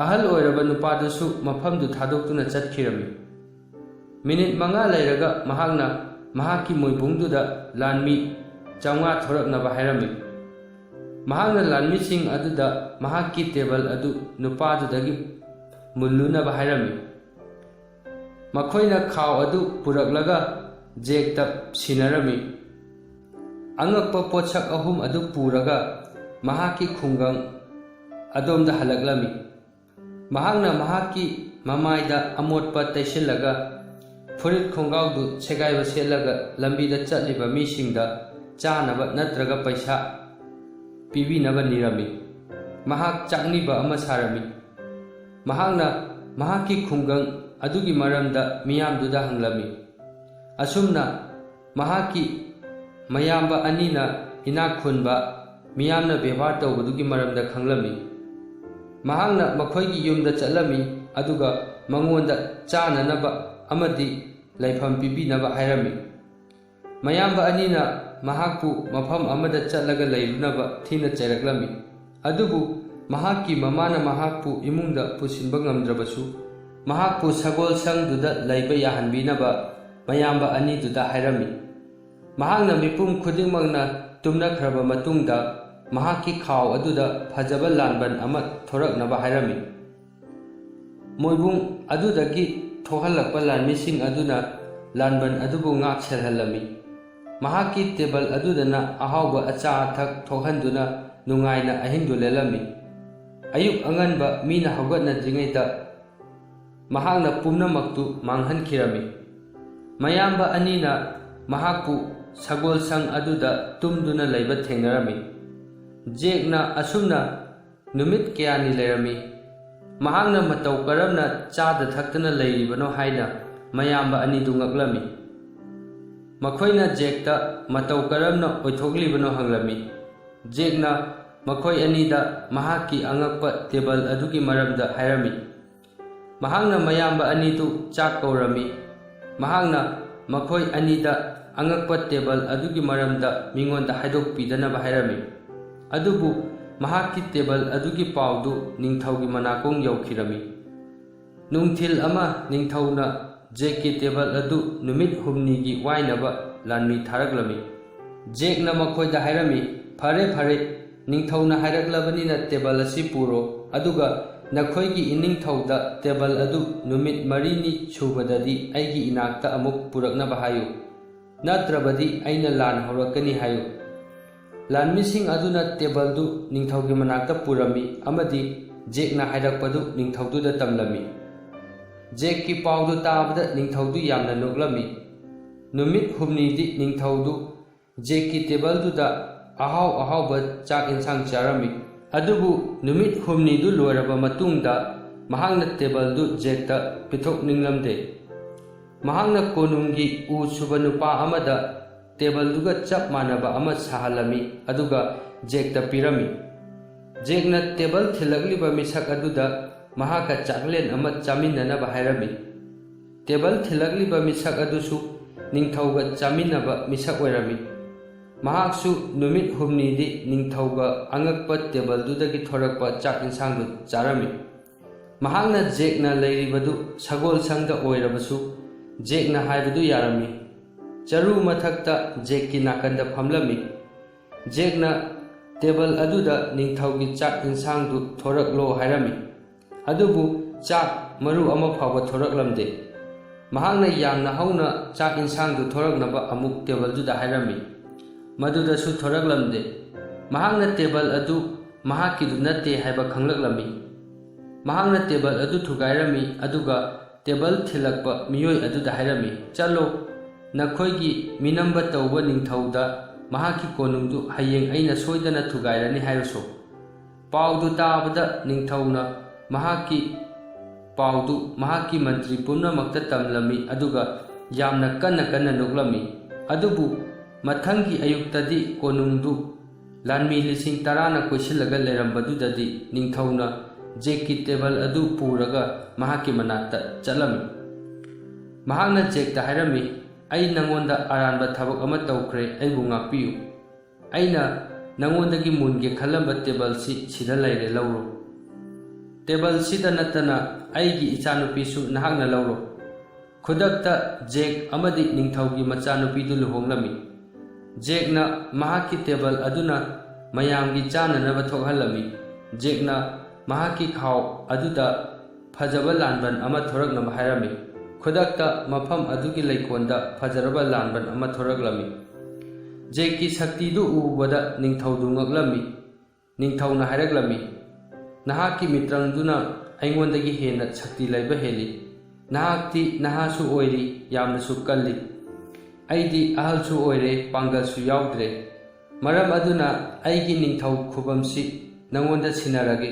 ꯑꯍꯜ ꯑꯣꯏꯔꯕ ꯅꯨꯄꯥꯗꯨꯁꯨ ꯃꯐꯝꯗꯨ ꯊꯥꯗꯣꯛꯇꯨꯅ ꯆꯠꯈꯤꯔꯝꯃꯤ꯫ ꯃꯤꯅꯤꯠ ꯃꯉꯥ ꯂꯩꯔꯒ ꯃꯍꯥꯛꯅ ꯃꯍꯥꯛꯀꯤ ꯃꯣꯏꯕꯨꯡꯗꯨꯗ ꯂꯥꯟꯃꯤ ꯆꯥꯝꯃꯉꯥ ꯊꯣꯔꯛꯅꯕ ꯍꯥꯏꯔꯝꯃꯤ꯫ ꯃꯍꯥꯛꯅ ꯂꯥꯟꯃꯤꯁꯤꯡ ꯑꯗꯨꯗ ꯃꯍꯥꯛꯀꯤ ꯇꯦꯕꯜ ꯑꯗꯨ ꯅꯨꯄꯥꯗꯨꯗꯒꯤ ꯃꯨꯜꯂꯨꯅꯕ ꯍꯥꯏꯔꯝꯃꯤ꯫ ꯃꯈꯣꯏꯅ ꯈꯥꯎ ꯑꯗꯨ ꯄꯨꯔꯛꯂꯒ ꯖꯦꯛꯇ ꯁꯤꯟꯅꯔꯝꯃꯤ꯫ ꯑꯉꯛꯄ ꯄꯣꯠꯁꯛ ꯑꯍꯨꯝ ꯑꯗꯨ ꯄꯨꯔꯒ ꯃꯍꯥꯛꯀꯤ ꯈꯨꯡꯒꯪ ꯑꯗꯣꯝꯗ ꯍꯜꯂꯛꯂꯝꯃꯤ꯫ ꯃꯍꯥꯛꯅ ꯃꯍꯥꯛꯀꯤ ꯃꯃꯥꯏꯗ ꯑꯃꯣꯠꯄ ꯇꯩꯁꯤꯜꯂꯒ, ꯐꯨꯔꯤꯠ ꯈꯣꯡꯒ꯭ꯔꯥꯎꯗꯨ ꯁꯦꯒꯥꯏꯕ ꯁꯦꯠꯂꯒ ꯂꯝꯕꯤꯗ ꯆꯠꯂꯤꯕ ꯃꯤꯁꯤꯡꯗ ꯆꯥꯅꯕ ꯅꯠꯇ꯭ꯔꯒ ꯄꯩꯁꯥ ꯄꯤꯕꯤꯅꯕ ꯅꯤꯔꯝꯃꯤ꯫ ꯃꯍꯥꯛ ꯆꯥꯛꯅꯤꯕ ꯑꯃ ꯁꯥꯔꯝꯃꯤ꯫ ꯃꯍꯥꯛꯅ ꯃꯍꯥꯛꯀꯤ ꯈꯨꯡꯒꯪ ꯑꯗꯨꯒꯤ ꯃꯔꯝꯗ ꯃꯤꯌꯥꯝꯗꯨꯗ ꯍꯪꯂꯝꯃꯤ꯫ ꯑꯁꯨꯝꯅ ꯃꯍꯥꯛꯀꯤ ꯃꯌꯥꯝꯕ ꯑꯅꯤꯅ ꯏꯅꯥꯛ ꯈꯨꯟꯕ ꯃꯤꯌꯥꯝꯅ ꯕꯦꯕꯥꯔ ꯇꯧꯕꯗꯨꯒꯤ ꯃꯔꯝꯗ ꯈꯪꯂꯝꯃꯤ꯫ ꯃꯍꯥꯛꯅ ꯃꯈꯣꯏꯒꯤ ꯌꯨꯝꯗ ꯆꯠꯂꯝꯃꯤ, ꯑꯗꯨꯒ ꯃꯉꯣꯟꯗ ꯆꯥꯅꯅꯕ ꯑꯃꯗꯤ ꯂꯩꯐꯝ ꯄꯤꯕꯤꯅꯕ ꯍꯥꯏꯔꯝꯃꯤ꯫ ꯃꯌꯥꯝꯕ ꯑꯅꯤꯅ ꯃꯍꯥꯛꯄꯨ ꯃꯐꯝ ꯑꯃꯗ ꯆꯠꯂꯒ ꯂꯩꯔꯨꯅꯕ ꯊꯤꯅ ꯆꯩꯔꯛꯂꯝꯃꯤ꯫ ꯑꯗꯨꯕꯨ ꯃꯍꯥꯛꯀꯤ ꯃꯃꯥꯅ ꯃꯍꯥꯛꯄꯨ ꯏꯃꯨꯡꯗ ꯄꯨꯁꯤꯟꯕ ꯉꯝꯗ꯭ꯔꯕꯁꯨ, ꯃꯍꯥꯛꯄꯨ ꯁꯒꯣꯜ ꯁꯪꯗꯨꯗ ꯂꯩꯕ ꯌꯥꯍꯟꯕꯤꯅꯕ ꯃꯌꯥꯝꯕ ꯑꯅꯤꯗꯨꯗ ꯍꯥꯏꯔꯝꯃꯤ꯫ ꯃꯍꯥꯛꯅ ꯃꯤꯄꯨꯝ ꯈꯨꯗꯤꯡꯃꯛꯅ ꯇꯨꯝꯅꯈ꯭ꯔꯕ ꯃꯇꯨꯡꯗ, ꯃꯍꯥꯛꯀꯤ ꯈꯥꯎ ꯑꯗꯨꯗ ꯐꯖꯕ ꯂꯥꯟꯕꯟ ꯑꯃ ꯊꯣꯔꯛꯅꯕ ꯍꯥꯏꯔꯝꯃꯤ꯫ ꯃꯣꯏꯕꯨꯡ ꯑꯗꯨꯗꯒꯤ ꯊꯣꯛꯍꯜꯂꯛꯄ ꯂꯥꯟꯃꯤꯁꯤꯡ ꯑꯗꯨꯅ ꯂꯥꯟꯕꯟ ꯑꯗꯨꯕꯨ ꯉꯥꯛ ꯁꯦꯜꯍꯜꯂꯝꯃꯤ꯫ ꯃꯍꯥꯛꯀꯤ ꯇꯦꯕꯜ ꯑꯗꯨꯗꯅ ꯑꯍꯥꯎꯕ ꯑꯆꯥ ꯑꯊꯛ ꯊꯣꯛꯍꯟꯗꯨꯅ ꯅꯨꯡꯉꯥꯏꯅ ꯑꯍꯤꯡꯗꯨ ꯂꯦꯜꯂꯝꯃꯤ꯫ ꯑꯌꯨꯛ ꯑꯉꯟꯕ ꯃꯤꯅ ꯍꯧꯒꯠꯅꯗ꯭ꯔꯤꯉꯩꯗ ꯃꯍꯥꯛꯅ ꯄꯨꯝꯅꯃꯛꯇꯨ ꯃꯥꯡꯍꯟꯈꯤꯔꯝꯃꯤ꯫ ꯃꯌꯥꯝꯕ ꯑꯅꯤꯅ ꯃꯍꯥꯛꯄꯨ ꯁꯒꯣꯜ ꯁꯪ ꯑꯗꯨꯗ ꯇꯨꯝꯗꯨꯅ ꯂꯩꯕ ꯊꯦꯡꯅꯔꯝꯃꯤ꯫ ꯖꯦꯛꯅ ꯑꯁꯨꯝꯅ ꯅꯨꯃꯤꯠ ꯀꯌꯥꯅꯤ ꯂꯩꯔꯝꯃꯤ꯫ ꯃꯍꯥꯛꯅ ꯃꯇꯧ ꯀꯔꯝꯅ ꯆꯥꯗ ꯊꯛꯇꯅ ꯂꯩꯔꯤꯕꯅꯣ ꯍꯥꯏꯅ ꯃꯌꯥꯝꯕ ꯑꯅꯤꯗꯨ ꯉꯛꯂꯝꯃꯤ꯫ ꯃꯈꯣꯏꯅ ꯖꯦꯛꯇ ꯃꯇꯧ ꯀꯔꯝꯅ ꯑꯣꯏꯊꯣꯛꯂꯤꯕꯅꯣ ꯍꯪꯂꯝꯃꯤ꯫ ꯖꯦꯛꯅ ꯃꯈꯣꯏ ꯑꯅꯤꯗ ꯃꯍꯥꯛꯀꯤ ꯑꯉꯛꯄ ꯇꯦꯕꯜ ꯑꯗꯨꯒꯤ ꯃꯔꯝꯗ ꯍꯥꯏꯔꯝꯃꯤ꯫ ꯃꯍꯥꯛꯅ ꯃꯌꯥꯝꯕ ꯑꯅꯤꯗꯨ ꯆꯥꯛ ꯀꯧꯔꯝꯃꯤ꯫ ꯃꯍꯥꯛꯅ ꯃꯈꯣꯏ ꯑꯅꯤꯗ ꯑꯉꯛꯄ ꯇꯦꯕꯜ ꯑꯗꯨꯒꯤ ꯃꯔꯝꯗ ꯃꯤꯉꯣꯟꯗ ꯍꯥꯏꯗꯣꯛꯄꯤꯗꯅꯕ ꯍꯥꯏꯔꯝꯃꯤ꯫ ꯑꯗꯨꯕꯨ ꯃꯍꯥꯛꯀꯤ ꯇꯦꯕꯜ ꯑꯗꯨꯒꯤ ꯄꯥꯎꯗꯨ ꯅꯤꯡꯊꯧꯒꯤ ꯃꯅꯥꯀꯣꯡ ꯌꯧꯈꯤꯔꯝꯃꯤ꯫ ꯅꯨꯡꯊꯤꯜ ꯑꯃ ꯅꯤꯡꯊꯧꯅ ꯖꯦꯛꯀꯤ ꯇꯦꯕꯜ ꯑꯗꯨ ꯅꯨꯃꯤꯠ ꯍꯨꯝꯅꯤꯒꯤ ꯋꯥꯏꯅꯕ ꯂꯥꯟꯃꯤ ꯊꯥꯔꯛꯂꯝꯃꯤ꯫ ꯖꯦꯛꯅ ꯃꯈꯣꯏꯗ ꯍꯥꯏꯔꯝꯃꯤ, "ꯐꯔꯦ, ꯐꯔꯦ, ꯅꯤꯡꯊꯧꯅ ꯍꯥꯏꯔꯛꯂꯕꯅꯤꯅ ꯇꯦꯕꯜ ꯑꯁꯤ ꯄꯨꯔꯣ, ꯑꯗꯨꯒ ꯅꯈꯣꯏꯒꯤ ꯏꯅꯤꯡꯊꯧꯗ ꯇꯦꯕꯜ ꯑꯗꯨ ꯅꯨꯃꯤꯠ ꯃꯔꯤꯅꯤ ꯁꯨꯕꯗꯗꯤ ꯑꯩꯒꯤ ꯏꯅꯥꯛꯇ ꯑꯃꯨꯛ ꯄꯨꯔꯛꯅꯕ ꯍꯥꯏꯌꯨ, ꯅꯠꯇ꯭ꯔꯕꯗꯤ ꯑꯩꯅ ꯂꯥꯟ ꯍꯧꯔꯛꯀꯅꯤ" ꯍꯥꯏꯌꯨ꯫ ꯂꯥꯟꯃꯤꯁꯤꯡ ꯑꯗꯨꯅ ꯇꯦꯕꯜꯗꯨ ꯅꯤꯡꯊꯧꯒꯤ ꯃꯅꯥꯛꯇ ꯄꯨꯔꯝꯃꯤ ꯑꯃꯗꯤ ꯖꯦꯛꯅ ꯍꯥꯏꯔꯛꯄꯗꯨ ꯅꯤꯡꯊꯧꯗꯨꯗ ꯇꯝꯂꯝꯃꯤ꯫ ꯖꯦꯛꯀꯤ ꯄꯥꯎꯗꯨ ꯇꯥꯕꯗ ꯅꯤꯡꯊꯧꯗꯨ ꯌꯥꯝꯅ ꯅꯣꯛꯂꯝꯃꯤ꯫ ꯅꯨꯃꯤꯠ ꯍꯨꯝꯅꯤꯗꯤ ꯅꯤꯡꯊꯧꯗꯨ ꯖꯦꯛꯀꯤ ꯇꯦꯕꯜꯗꯨꯗ ꯑꯍꯥꯎ ꯑꯍꯥꯎꯕ ꯆꯥꯛ ꯏꯟꯁꯥꯡ ꯆꯥꯔꯝꯃꯤ꯫ ꯑꯗꯨꯕꯨ ꯅꯨꯃꯤꯠ ꯍꯨꯝꯅꯤꯗꯨ ꯂꯣꯏꯔꯕ ꯃꯇꯨꯡꯗ ꯃꯍꯥꯛꯅ ꯇꯦꯕꯜꯗꯨ ꯖꯦꯛꯇ ꯄꯤꯊꯣꯛꯅꯤꯡꯂꯝꯗꯦ꯫ ꯃꯍꯥꯛꯅ ꯀꯣꯅꯨꯡꯒꯤ ꯎ ꯁꯨꯕ ꯅꯨꯄꯥ ꯑꯃꯗ ꯇꯦꯕꯜꯗꯨꯒ ꯆꯞ ꯃꯥꯟꯅꯕ ꯑꯃ ꯁꯥꯍꯜꯂꯝꯃꯤ, ꯑꯗꯨꯒ ꯖꯦꯛꯇ ꯄꯤꯔꯝꯃꯤ꯫ ꯖꯦꯛꯅ ꯇꯦꯕꯜ ꯊꯤꯜꯂꯛꯂꯤꯕ ꯃꯤꯁꯛ ꯑꯗꯨꯗ ꯃꯍꯥꯛꯀ ꯆꯥꯛꯂꯦꯟ ꯑꯃ ꯆꯥꯃꯤꯟꯅꯅꯕ ꯍꯥꯏꯔꯝꯃꯤ꯫ ꯇꯦꯕꯜ ꯊꯤꯜꯂꯛꯂꯤꯕ ꯃꯤꯁꯛ ꯑꯗꯨꯁꯨ ꯅꯤꯡꯊꯧꯒ ꯆꯥꯃꯤꯟꯅꯕ ꯃꯤꯁꯛ ꯑꯣꯏꯔꯝꯃꯤ꯫ ꯃꯍꯥꯛꯁꯨ ꯅꯨꯃꯤꯠ ꯍꯨꯝꯅꯤꯗꯤ ꯅꯤꯡꯊꯧꯒ ꯑꯉꯛꯄ ꯇꯦꯕꯜꯗꯨꯗꯒꯤ ꯊꯣꯔꯛꯄ ꯆꯥꯛ ꯏꯟꯁꯥꯡꯗꯨ ꯆꯥꯔꯝꯃꯤ꯫ ꯃꯍꯥꯛꯅ ꯖꯦꯛꯅ ꯂꯩꯔꯤꯕꯗꯨ ꯁꯒꯣꯜꯁꯪꯗ ꯑꯣꯏꯔꯕꯁꯨ, ꯖꯦꯛꯅ ꯍꯥꯏꯕꯗꯨ ꯌꯥꯔꯝꯃꯤ꯫ ꯆꯔꯨ ꯃꯊꯛꯇ ꯖꯦꯛꯀꯤ ꯅꯥꯀꯟꯗ ꯐꯝꯂꯝꯃꯤ꯫ ꯖꯦꯛꯅ ꯇꯦꯕꯜ ꯑꯗꯨꯗ ꯅꯤꯡꯊꯧꯒꯤ ꯆꯥꯛ ꯏꯟꯁꯥꯡꯗꯨ ꯊꯣꯔꯛꯂꯣ ꯍꯥꯏꯔꯝꯃꯤ꯫ ꯑꯗꯨꯕꯨ ꯆꯥꯛ ꯃꯔꯨ ꯑꯃ ꯐꯥꯎꯕ ꯊꯣꯔꯛꯂꯝꯗꯦ꯫ ꯃꯍꯥꯛꯅ ꯌꯥꯝꯅ ꯍꯧꯅ ꯆꯥꯛ ꯏꯟꯁꯥꯡꯗꯨ ꯊꯣꯔꯛꯅꯕ ꯑꯃꯨꯛ ꯇꯦꯕꯜꯗꯨꯗ ꯍꯥꯏꯔꯝꯃꯤ꯫ ꯃꯗꯨꯗꯁꯨ ꯊꯣꯔꯛꯂꯝꯗꯦ꯫ ꯃꯍꯥꯛꯅ ꯇꯦꯕꯜ ꯑꯗꯨ ꯃꯍꯥꯛꯀꯤꯗꯨ ꯅꯠꯇꯦ ꯍꯥꯏꯕ ꯈꯪꯂꯛꯂꯝꯃꯤ꯫ ꯃꯍꯥꯛꯅ ꯇꯦꯕꯜ ꯑꯗꯨ ꯊꯨꯒꯥꯏꯔꯝꯃꯤ, ꯑꯗꯨꯒ ꯇꯦꯕꯜ ꯊꯤꯜꯂꯛꯄ ꯃꯤꯑꯣꯏ ꯑꯗꯨꯗ ꯍꯥꯏꯔꯝꯃꯤ, "ꯆꯠꯂꯣ, ꯅꯈꯣꯏꯒꯤ ꯃꯤꯅꯝꯕ ꯇꯧꯕ ꯅꯤꯡꯊꯧꯗ ꯃꯍꯥꯛꯀꯤ ꯀꯣꯅꯨꯡꯗꯨ ꯍꯌꯦꯡ ꯑꯩꯅ ꯁꯣꯏꯗꯅ ꯊꯨꯒꯥꯏꯔꯅꯤ ꯍꯥꯏꯔꯨꯁꯣ"꯫ ꯄꯥꯎꯗꯨ ꯇꯥꯕꯗ ꯅꯤꯡꯊꯧꯅ ꯃꯍꯥꯛꯀꯤ ꯄꯥꯎꯗꯨ ꯃꯍꯥꯛꯀꯤ ꯃꯟꯇ꯭ꯔꯤ ꯄꯨꯝꯅꯃꯛꯇ ꯇꯝꯂꯝꯃꯤ, ꯑꯗꯨꯒ ꯌꯥꯝꯅ ꯀꯟꯅ ꯀꯟꯅ ꯅꯣꯛꯂꯝꯃꯤ꯫ ꯑꯗꯨꯕꯨ ꯃꯊꯪꯒꯤ ꯑꯌꯨꯛꯇꯗꯤ ꯀꯣꯅꯨꯡꯗꯨ ꯂꯥꯟꯃꯤ ꯂꯤꯁꯤꯡ ꯇꯔꯥꯅ ꯀꯣꯏꯁꯤꯜꯂꯒ ꯂꯩꯔꯝꯕꯗꯨꯗꯗꯤ ꯅꯤꯡꯊꯧꯅ ꯖꯦꯛꯀꯤ ꯇꯦꯕꯜ ꯑꯗꯨ ꯄꯨꯔꯒ ꯃꯍꯥꯛꯀꯤ ꯃꯅꯥꯛꯇ ꯆꯠꯂꯝꯃꯤ꯫ ꯃꯍꯥꯛꯅ ꯖꯦꯛꯇ ꯍꯥꯏꯔꯝꯃꯤ, "ꯑꯩ ꯅꯉꯣꯟꯗ ꯑꯔꯥꯟꯕ ꯊꯕꯛ ꯑꯃ ꯇꯧꯈ꯭ꯔꯦ, ꯑꯩꯕꯨ ꯉꯥꯛꯄꯤꯌꯨ꯫ ꯑꯩꯅ ꯅꯉꯣꯟꯗꯒꯤ ꯃꯨꯟꯒꯦ ꯈꯜꯂꯝꯕ ꯇꯦꯕꯜꯁꯤ ꯁꯤꯗ ꯂꯩꯔꯦ, ꯂꯧꯔꯣ꯫ ꯇꯦꯕꯜꯁꯤꯗ ꯅꯠꯇꯅ ꯑꯩꯒꯤ ꯏꯆꯥꯅꯨꯄꯤꯁꯨ ꯅꯍꯥꯛꯅ ꯂꯧꯔꯣ"꯫ ꯈꯨꯗꯛꯇ ꯖꯦꯛ ꯑꯃꯗꯤ ꯅꯤꯡꯊꯧꯒꯤ ꯃꯆꯥꯅꯨꯄꯤꯗꯨ ꯂꯨꯍꯣꯡꯂꯝꯃꯤ꯫ ꯖꯦꯛꯅ ꯃꯍꯥꯛꯀꯤ ꯇꯦꯕꯜ ꯑꯗꯨꯅ ꯃꯌꯥꯝꯒꯤ ꯆꯥꯅꯅꯕ ꯊꯣꯛꯍꯜꯂꯝꯃꯤ꯫ ꯖꯦꯛꯅ ꯃꯍꯥꯛꯀꯤ ꯈꯥꯎ ꯑꯗꯨꯗ ꯐꯖꯕ ꯂꯥꯟꯕꯟ ꯑꯃ ꯊꯣꯔꯛꯅꯕ ꯍꯥꯏꯔꯝꯃꯤ꯫ ꯈꯨꯗꯛꯇ ꯃꯐꯝ ꯑꯗꯨꯒꯤ ꯂꯩꯀꯣꯜꯗ ꯐꯖꯔꯕ ꯂꯥꯟꯕꯟ ꯑꯃ ꯊꯣꯔꯛꯂꯝꯃꯤ꯫ ꯖꯦꯛꯀꯤ ꯁꯛꯇꯤꯗꯨ ꯎꯕꯗ ꯅꯤꯡꯊꯧꯗꯨ ꯉꯛꯂꯝꯃꯤ꯫ ꯅꯤꯡꯊꯧꯅ ꯍꯥꯏꯔꯛꯂꯝꯃꯤ, "ꯅꯍꯥꯛꯀꯤ ꯃꯤꯇ꯭ꯔꯪꯗꯨꯅ ꯑꯩꯉꯣꯟꯗꯒꯤ ꯍꯦꯟꯅ ꯁꯛꯇꯤ ꯂꯩꯕ ꯍꯦꯜꯂꯤ꯫ ꯅꯍꯥꯛꯇꯤ ꯅꯍꯥꯁꯨ ꯑꯣꯏꯔꯤ, ꯌꯥꯝꯅꯁꯨ ꯀꯜꯂꯤ꯫ ꯑꯩꯗꯤ ꯑꯍꯜꯁꯨ ꯑꯣꯏꯔꯦ, ꯄꯥꯡꯒꯜꯁꯨ ꯌꯥꯎꯗ꯭ꯔꯦ꯫ ꯃꯔꯝ ꯑꯗꯨꯅ ꯑꯩꯒꯤ ꯅꯤꯡꯊꯧ ꯈꯨꯕꯝꯁꯤ ꯅꯉꯣꯟꯗ ꯁꯤꯟꯅꯔꯒꯦ꯫"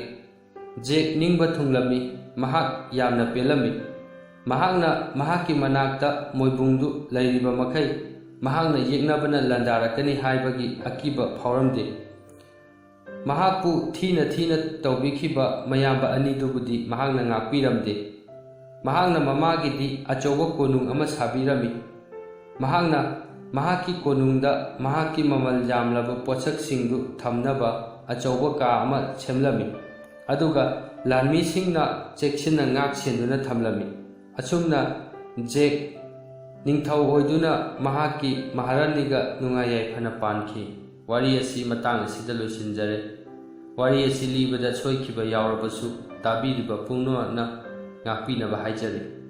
ꯖꯦꯛ ꯅꯤꯡꯕ ꯊꯨꯡꯂꯝꯃꯤ꯫ ꯃꯍꯥꯛ ꯌꯥꯝꯅ ꯄꯦꯜꯂꯝꯃꯤ꯫ ꯃꯍꯥꯛꯅ ꯃꯍꯥꯛꯀꯤ ꯃꯅꯥꯛꯇ ꯃꯣꯏꯕꯨꯡꯗꯨ ꯂꯩꯔꯤꯕ ꯃꯈꯩ ꯃꯍꯥꯛꯅ ꯌꯦꯛꯅꯕꯅ ꯂꯥꯟꯗꯥꯔꯛꯀꯅꯤ ꯍꯥꯏꯕꯒꯤ ꯑꯀꯤꯕ ꯐꯥꯎꯔꯝꯗꯦ꯫ ꯃꯍꯥꯛꯄꯨ ꯊꯤꯅ ꯊꯤꯅ ꯇꯧꯕꯤꯈꯤꯕ ꯃꯌꯥꯝꯕ ꯑꯅꯤꯗꯨꯕꯨꯗꯤ ꯃꯍꯥꯛꯅ ꯉꯥꯛꯄꯤꯔꯝꯗꯦ꯫ ꯃꯍꯥꯛꯅ ꯃꯃꯥꯒꯤꯗꯤ ꯑꯆꯧꯕ ꯀꯣꯅꯨꯡ ꯑꯃ ꯁꯥꯕꯤꯔꯝꯃꯤ꯫ ꯃꯍꯥꯛꯅ ꯃꯍꯥꯛꯀꯤ ꯀꯣꯅꯨꯡꯗ ꯃꯍꯥꯛꯀꯤ ꯃꯃꯜ ꯌꯥꯝꯂꯕ ꯄꯣꯠꯁꯛꯁꯤꯡꯗꯨ ꯊꯝꯅꯕ ꯑꯆꯧꯕ ꯀꯥ ꯑꯃ ꯁꯦꯝꯂꯝꯃꯤ, ꯑꯗꯨꯒ ꯂꯥꯟꯃꯤꯁꯤꯡꯅ ꯆꯦꯛꯁꯤꯟꯅ ꯉꯥꯛ ꯁꯦꯟꯗꯨꯅ ꯊꯝꯂꯝꯃꯤ꯫ ꯑꯁꯨꯝꯅ ꯖꯦꯛ ꯅꯤꯡꯊꯧ ꯑꯣꯏꯗꯨꯅ ꯃꯍꯥꯛꯀꯤ ꯃꯍꯥꯔꯥꯅꯤꯒ ꯅꯨꯡꯉꯥꯏ ꯌꯥꯏꯐꯅ ꯄꯥꯟꯈꯤ꯫ ꯋꯥꯔꯤ ꯑꯁꯤ ꯃꯇꯥꯡ ꯑꯁꯤꯗ ꯂꯣꯏꯁꯤꯟꯖꯔꯦ꯫ ꯋꯥꯔꯤ ꯑꯁꯤ ꯂꯤꯕꯗ ꯁꯣꯏꯈꯤꯕ ꯌꯥꯎꯔꯕꯁꯨ ꯇꯥꯕꯤꯔꯤꯕ ꯄꯨꯝꯅꯃꯛꯅ ꯉꯥꯛꯄꯤꯅꯕ ꯍꯥꯏꯖꯔꯤ꯫